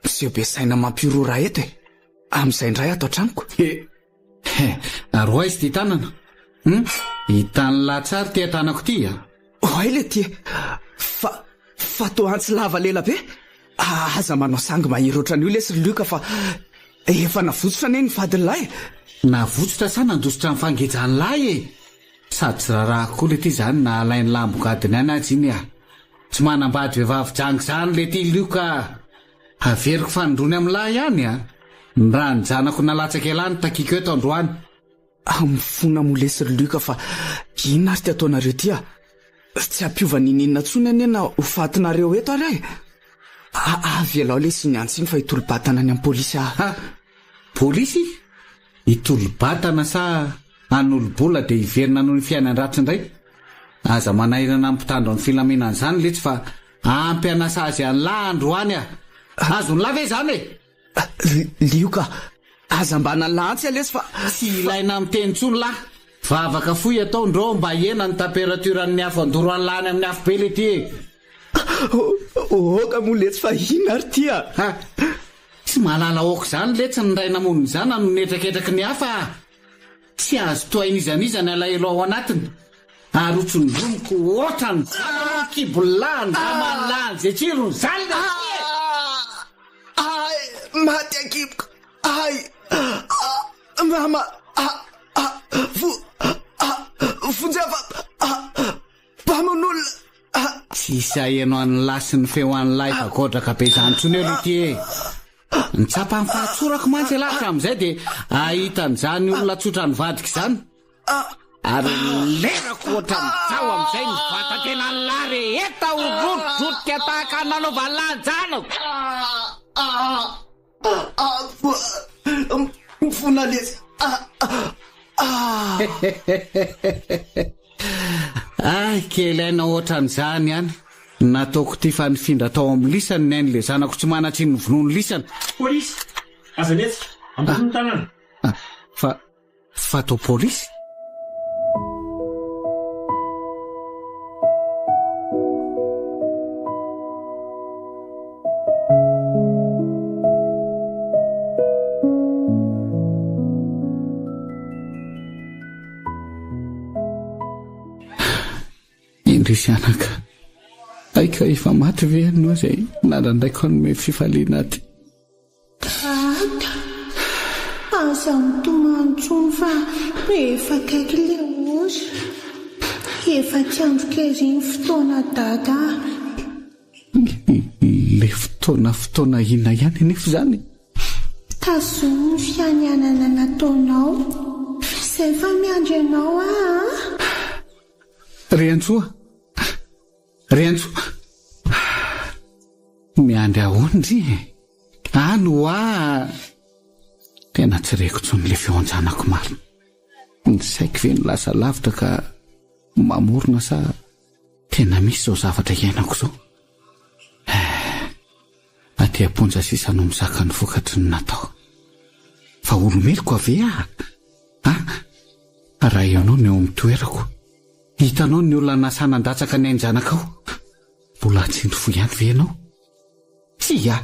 miseho be saina mampihorohoro ahy eto e? Amin'izay indray ato an-tranoko. He! He! Ary ho aiza ity tanana? Hum! Hitan'lah tsara ity tanako ity a! Oay le ty e! Fa, fa toa antsy lava lela be? Aza manao sangy mahery ohatran'io lesy ry Luc fa efa navotsotra anie ny vadin'lah e! Navotsotra sa nandositra ny fangejan'lah e! Sady tsy rarahako koa le ty zany na alain'lah ambongadiny any aza iny a! Tsy manambady vehivavy janga izany le ty Luc a! Averiko fanindroany amin'lah ihany a! Ny rà-ny-janako nalatsaka elah no takiko eto androany. Ah mifona moa lesy ry Luc fa inona ary ty ataonareo ty a! Tsy hampiova niniana intsony anie na ho fatinareo eto ary aho e! Avelao lesy iny antsy iny fa hitolo-batana any amin'ny polisy aho. Ha! Polisy? Hitolo-batana sa hanolo-bola dia hiverina hanohy ny fiainan-dratsy indray? Aza manahirana ny mpitandro ny filaminana izany letsy fa ampy hanasazy an'lah androany ah! Azon'lah ve izany e? Lioka, aza mba nalaha antsy lesy fa. Tsy ilaina miteny intsony lah! Vavaka fohy atao ndrô mba hihena ny température ny afo andoro an'lah any amin'ny afobe lety e! Oka moa letsy fa inona ary ty a! Ha! Tsy mahalala aoka izany letsy ny ray namono ny zanany no nihetraketraky ny hafa a! Tsy azo tohain'iza n'iza ny alahelo ao anatiny ary ho tsondromiko ohatran'ny zanako kibo-lahy ny raman'lahy ze tsirony zany le ty e! Ay! Maty ankiboko! Ay! Mama! Vo! Vonjeo fa mpamono olona! Tsy. Tsy hisy haheno an'lah sy ny feo an'lah efa godraka be izany intsony eo leity e! Nitsapa ny fahatsorako mantsy ialahy hatramin'izay dia hahita an'izany olona tsotra nivadika izany. Ary lerako ohatran'izao amin'izay ny vatan-tenan'lah rehetra ho rotidrotika tahaka ny nanaovan'lah an-janako. Mifona lesy. Ay, kely aina ohatran'izany ihany. Nataoko ity fa nifindra tao amin'ny lisany ny ain'ilay zanako tsy manan-tsiny novonoin'ny lisany. Polisy! Aza mihetsika! Ambony ny tanana! Fa, fa atao polisy? Indrisy anaka, hay ka efa maty ve ianao izay nandrandraiko hanome fifaliana aty? Dada, aza mitomany intsony fa efa akaiky ilay ora. Efa tsy andriko ery ny fotoana dada a. Le fotoana fotoana inona ihany anefa izany e? Tazomy ny fianianana nataonao. Izay fa miandry anao aho a! Riantsoa! Riantsoa! Miandry ahoana ndry e? Any hoa! Tena tsy reko intsony le feon-janako marina. Ny saiko ve no lasa lavitra ka mamorona sa Tena misy izao zavatra iainako izao. Eh, aty am-ponja sisa no mizaka ny vokatry ny natao. Fa olo-meloka ve aho? Ah, raha ianao no eo amin'ny toerako, hitanao ny olona nasa nandatsaka ny ain-janakao, mbola hatsindry fo ihany ve ianao? Tsia!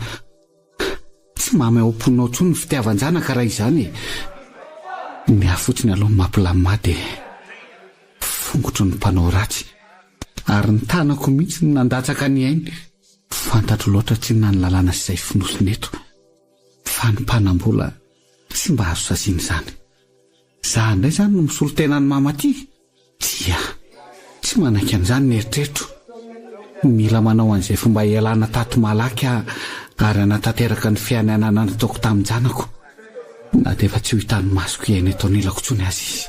Tsy mamy ao am-ponao intsony ny fitiavan-janaka raha izany e! Ny ahy fotsiny aloha no mampilamina ahy dia fongotro ny mpanao ratsy ary ny tanako mihitsy no nandatsaka ny ainy. Fantatro loatra tsinona ny lalàna sy izay fonosina eto fa ny mpanam-bola tsy mba azo saziana izany. Za indray izany no misolo tena an'i mama aty? Tsia, tsy manaiky an'izany ny eritreritro. Mila manao an'izay fomba hialana tato malaky aho ary hanatanteraka ny fianianana nataoko tamin-janako, na dia efa tsy ho hitan'ny masoko hiaina eto anilako intsony aza izy.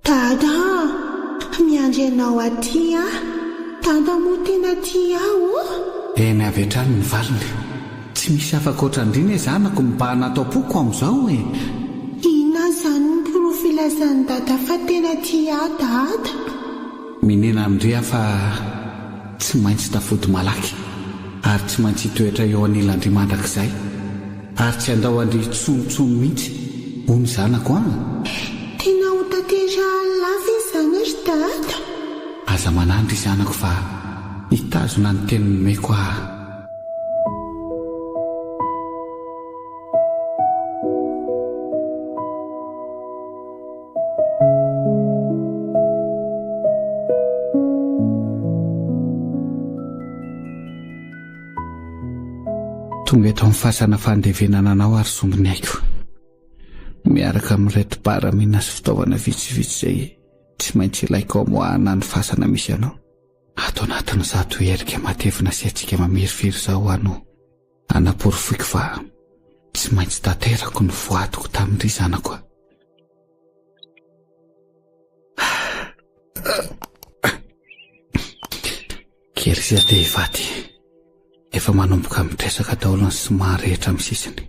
Dada a! Miandry anao aty aho. Dada moa tena tia ahy ô! Eny avy hatrany ny valiny. Tsy misy afaka ohatran-dry ne zanako mibahana ato am-poko amin'izao e! Inona izany ny porofo ilazan'i Dada fa tena tia ahy Dada? Minena amin-dry aho fa tsy maintsy tafody malaky ary tsy maintsy hitoetra eo anilan-dry mandrakizay. Ary tsy handao an-dry intsony mihitsy, hoy ny zanako an! Tena ho tanterahany lava izany ry Dada? Aza manahy ndry zanako fa hitazona ny teny nomeko aho. Tonga eto amin'ny fasana fandevenana anao ary sombiny aiko. Miaraka amin'ireto baramina sy fitaovana vitsivitsy izay tsy maintsy ilaiko hamoahana ny fasana misy anao. Ato anatin'izato herika matevina sy hatsiaka mamirifiry izao aho no anaporofoiko fa tsy maintsy tanterako ny voadiko tamin-dry zanako. Kely sisa te hifaty. Efa manomboka mitresaka daholo ny sima rehetra amin'ny sisiny.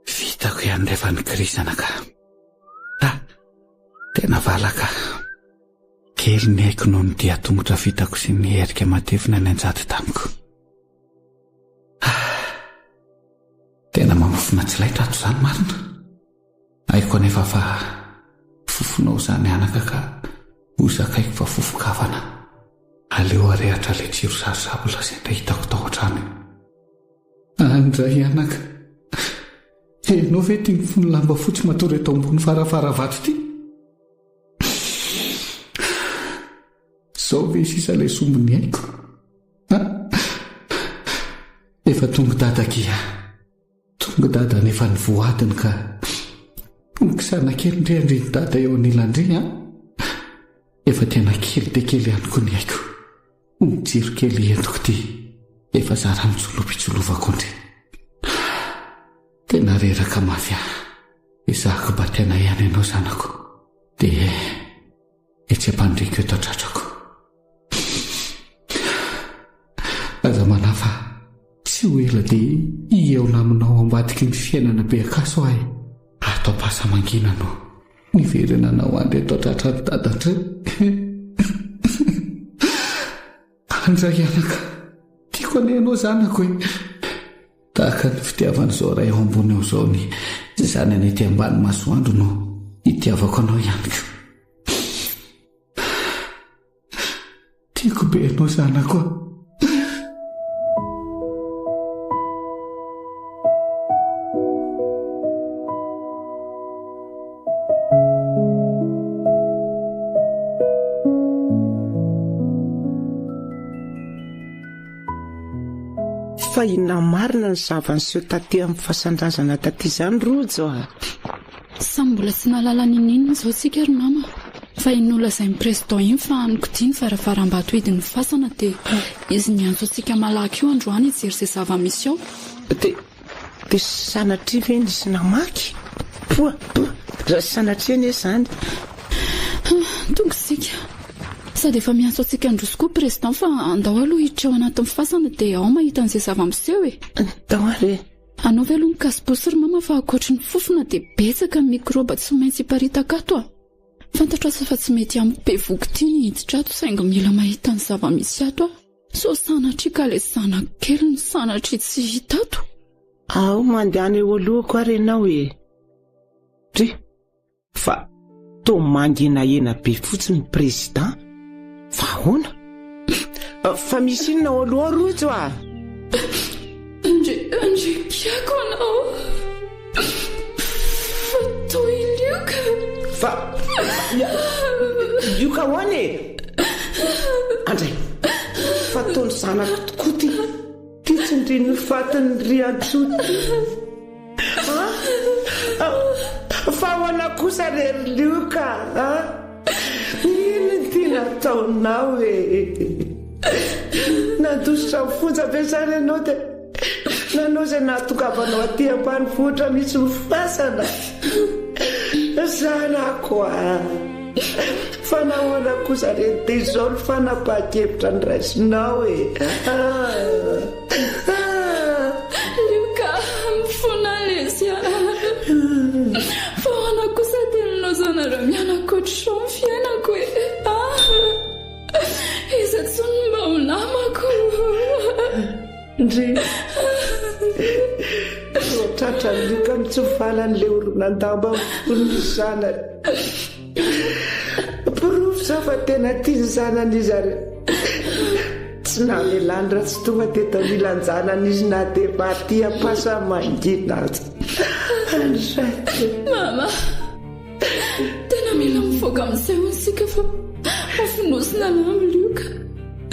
Vitako ihany rehefa nikirizana ka. Ah, tena valaka. Kely ny aiko noho ny dia tongotra vitako sy ny herika matevina nianjady tamiko. Ah, tena mamofona tsy laitra ato izany marina. Haiko anefa fa fofonao izany anaka ka ho zakaiko fa fofon-kavana. Aleo arehatra ilay jiro sarisabla sendra hitako tao an-trano io. Andray anaka, ianao ve ity mifono lamba fotsy matory eto ambony farafara vato ity? Izao ve sisa ilay sombin'ny aiko? Efa tonga dada akia. Tonga dada nefa ny voadiny ka. Mikisana kely ndry andrin'i Dada eo anilan-dry an! Efa tena kely dia kely ihany koa ny aiko. Ny jiro kely entiko ity efa zara mitsolopy hitsolovako ndry. Tena reraka mafy aho. Ezahako mba tena ihany ianao zanako. Dia etsy am-pandriako eto an-tratrako. Aza manahy fa tsy ho ela dia hihaona aminao ambadiky ny fiainana be ankaso aho e. Ato am-pahasamangina no niverenanao andry eto an-tratran'i Dada ndray. Andray anaka, tiako anie ianao zanako e. Tahaka ny fitiavan'izao ray ao ambony ao izao ny zanany ety ambany masoandro no itiavako anao ihany koa. Tiako be ianao zanako a. Fa inona marina ny zava-niseho taty amin'ny fasan-drazana taty izany Rojo a? Samy mbola tsy nahalala n'inon'inona izao tsika ry mama fa iny nolazain'ny président iny fa nikodia ny varavaram-bato hidin'ny fasana dia izy niantso antsika malaky io androany hijery izay zava-misy ao. Dia dia sanatria ve nisy namaky? Poa! Poa! Raha sanatria anie izany. Tonga isika. Sady efa miantso antsika handroso koa président fa andao aloha hiditra ao anatin'ny fasana dia ao mahita an'izay zava-miseho e! Andao ary e! Anaovy aloha ny kasibosy ry mama fa ankoatry ny fofona dia betsaka ny mikraoba tsy maintsy hiparitaka ato a! Fantatro aza fa tsy mety amiko bevohoka ity ny hiditra ato saingy mila mahita ny zava-misy ato aho. Sao sanatria ka ilay zanako kely no sanatria tsy hita ato. Ao mandehana eo alohako ary ianao e! Dry! Fa toa mangenahena be fotsiny ny président. Fa ahoana? Fa misy inona ao aloha ao Rojo a? Ndry, ndry kiako anao. Fa toa i Lioka. Fa Lioka ahoana e? Andray, fa toa ny zanako tokoa ty. Ty tsindrin'ny fatin'ny riantsoa ty. Fa ahoana kosa re ry Lioka a? Inona ity nataonao e? Nandositra ny fonja ve izany ianao dia nanao izay nahatongavanao aty ambanivohitra misy ny fasana? Zanako a! Fa nahoana kosa re dia izao ny fanapahan-kevitra noraisinao e? Lioka, mifona lesy a! Fa ahoana kosa dia nilaozanareo mianaka ohatr'izao ny fiainako e? Iza intsony no mba ho namako? Ndry! Toa tratran'i Lioka mitsovalan'ilay horonan-damba mifono ny zanany. Porofo izao fa tena tia ny zanany izy ary tsy namelany raha tsy tonga teto anilan-janany izy na dia mba aty am-pasa-mangina aza. Andry. Mama, tena mila mivoaka amin'izay hono isika fa ho fonosina lamba Lioka.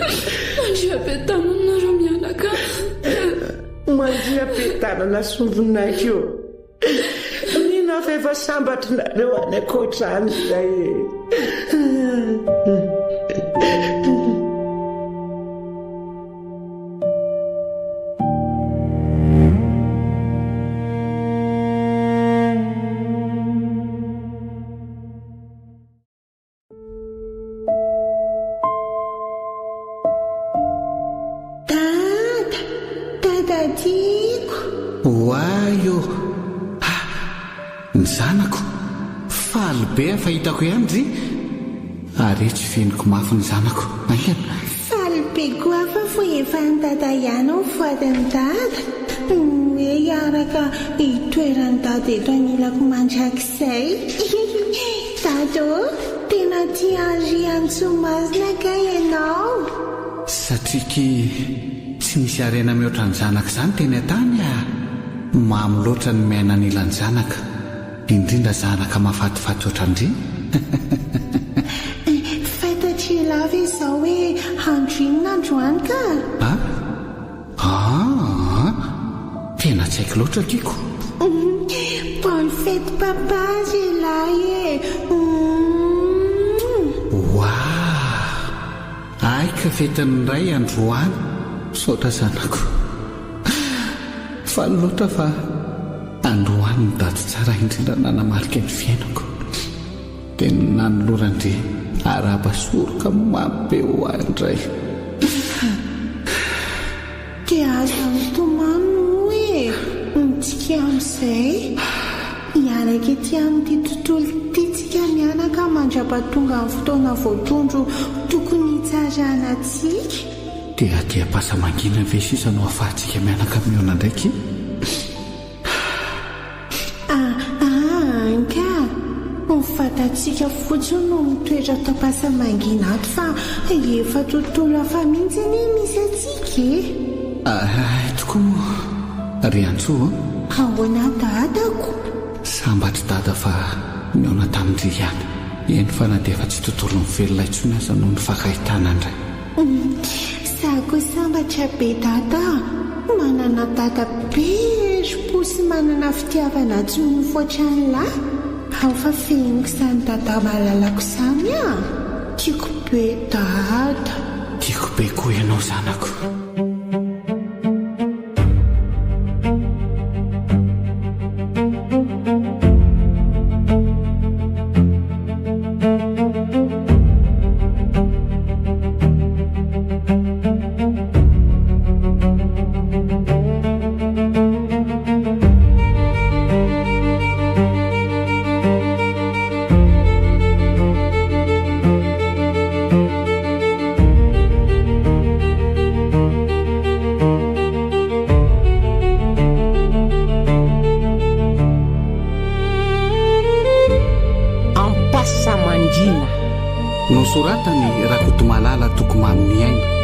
Mandria be tanana nareo mianaka. Mandria be tanana sombinaiko. Mino aho fa efa sambatra nareo any ankoatra any izay e. Dada! Dada tiako! Oay ô! Ha! Ny zanako! Faly be aho fa hitako ihany ry! Ary etsy feniko mafy ny zanako. Haingana! Faly be koa aho fa voahefan'i Dada ihany ny voadin'i Dada. Hoe hiaraka hitoeran'i Dada eto anilako mandrakizay. Dada ô, tena tia an'i Riantsoamasina kay ianao? Satria ki tsy misy harena mihoatra ny zanaka izany teny an-tany ah! Mamy loatra ny miaina anilan'ny zanaka, indrindra zanaka mahafatifaty ohatran-dry. Fantatr'ialahy ve izao hoe andro inona androany ka? Ah? Aa! Tena tsy haiko loatra tiako. Bonne fête papa ry lahy e! Waah! Hay ka fetin'ny ray androany! Misaotra zanako. Faly loatra fa androany ny daty tsara indrindra nanamarika ny fiainako. Dia ny nanoloran-dry arahaba soroka mamy be ho ahy indray. Dia aza mitomany moa e! Mitsikia amin'izay. Hiaraka ety amin'ity tontolo ity tsika mianaka mandra-pahatonga ny fotoana voatondro tokony hitsarana antsika. Dia aty am-pasa-mangina ve sisa no ahafahantsika mianaka mihaona ndraiky? Aa ka! Ny vatantsika fotsiny no mitoetra ato am-pasa-mangina ato fa efa tontolo hafa mihitsy anie misy antsika e! Hay tokoa moa ry Antso a! Ahoana dadako? Sambatry dada fa nihaona tamin-dry ihany. Eny fa na dia efa tsy tontolon'ny velona intsony aza no nifankahitana indray. Za koa sambatra be dada a! Manana dada be herim-po sy manana fitiavana tsy miofo ohatran'lah! Ao fa fehiniko izany dada malalako izany a! Tiako be dada! Tiako be koa ianao zanako. Ampasamangina. Nosoratan'i Rakotomalala Tokomaminiaina.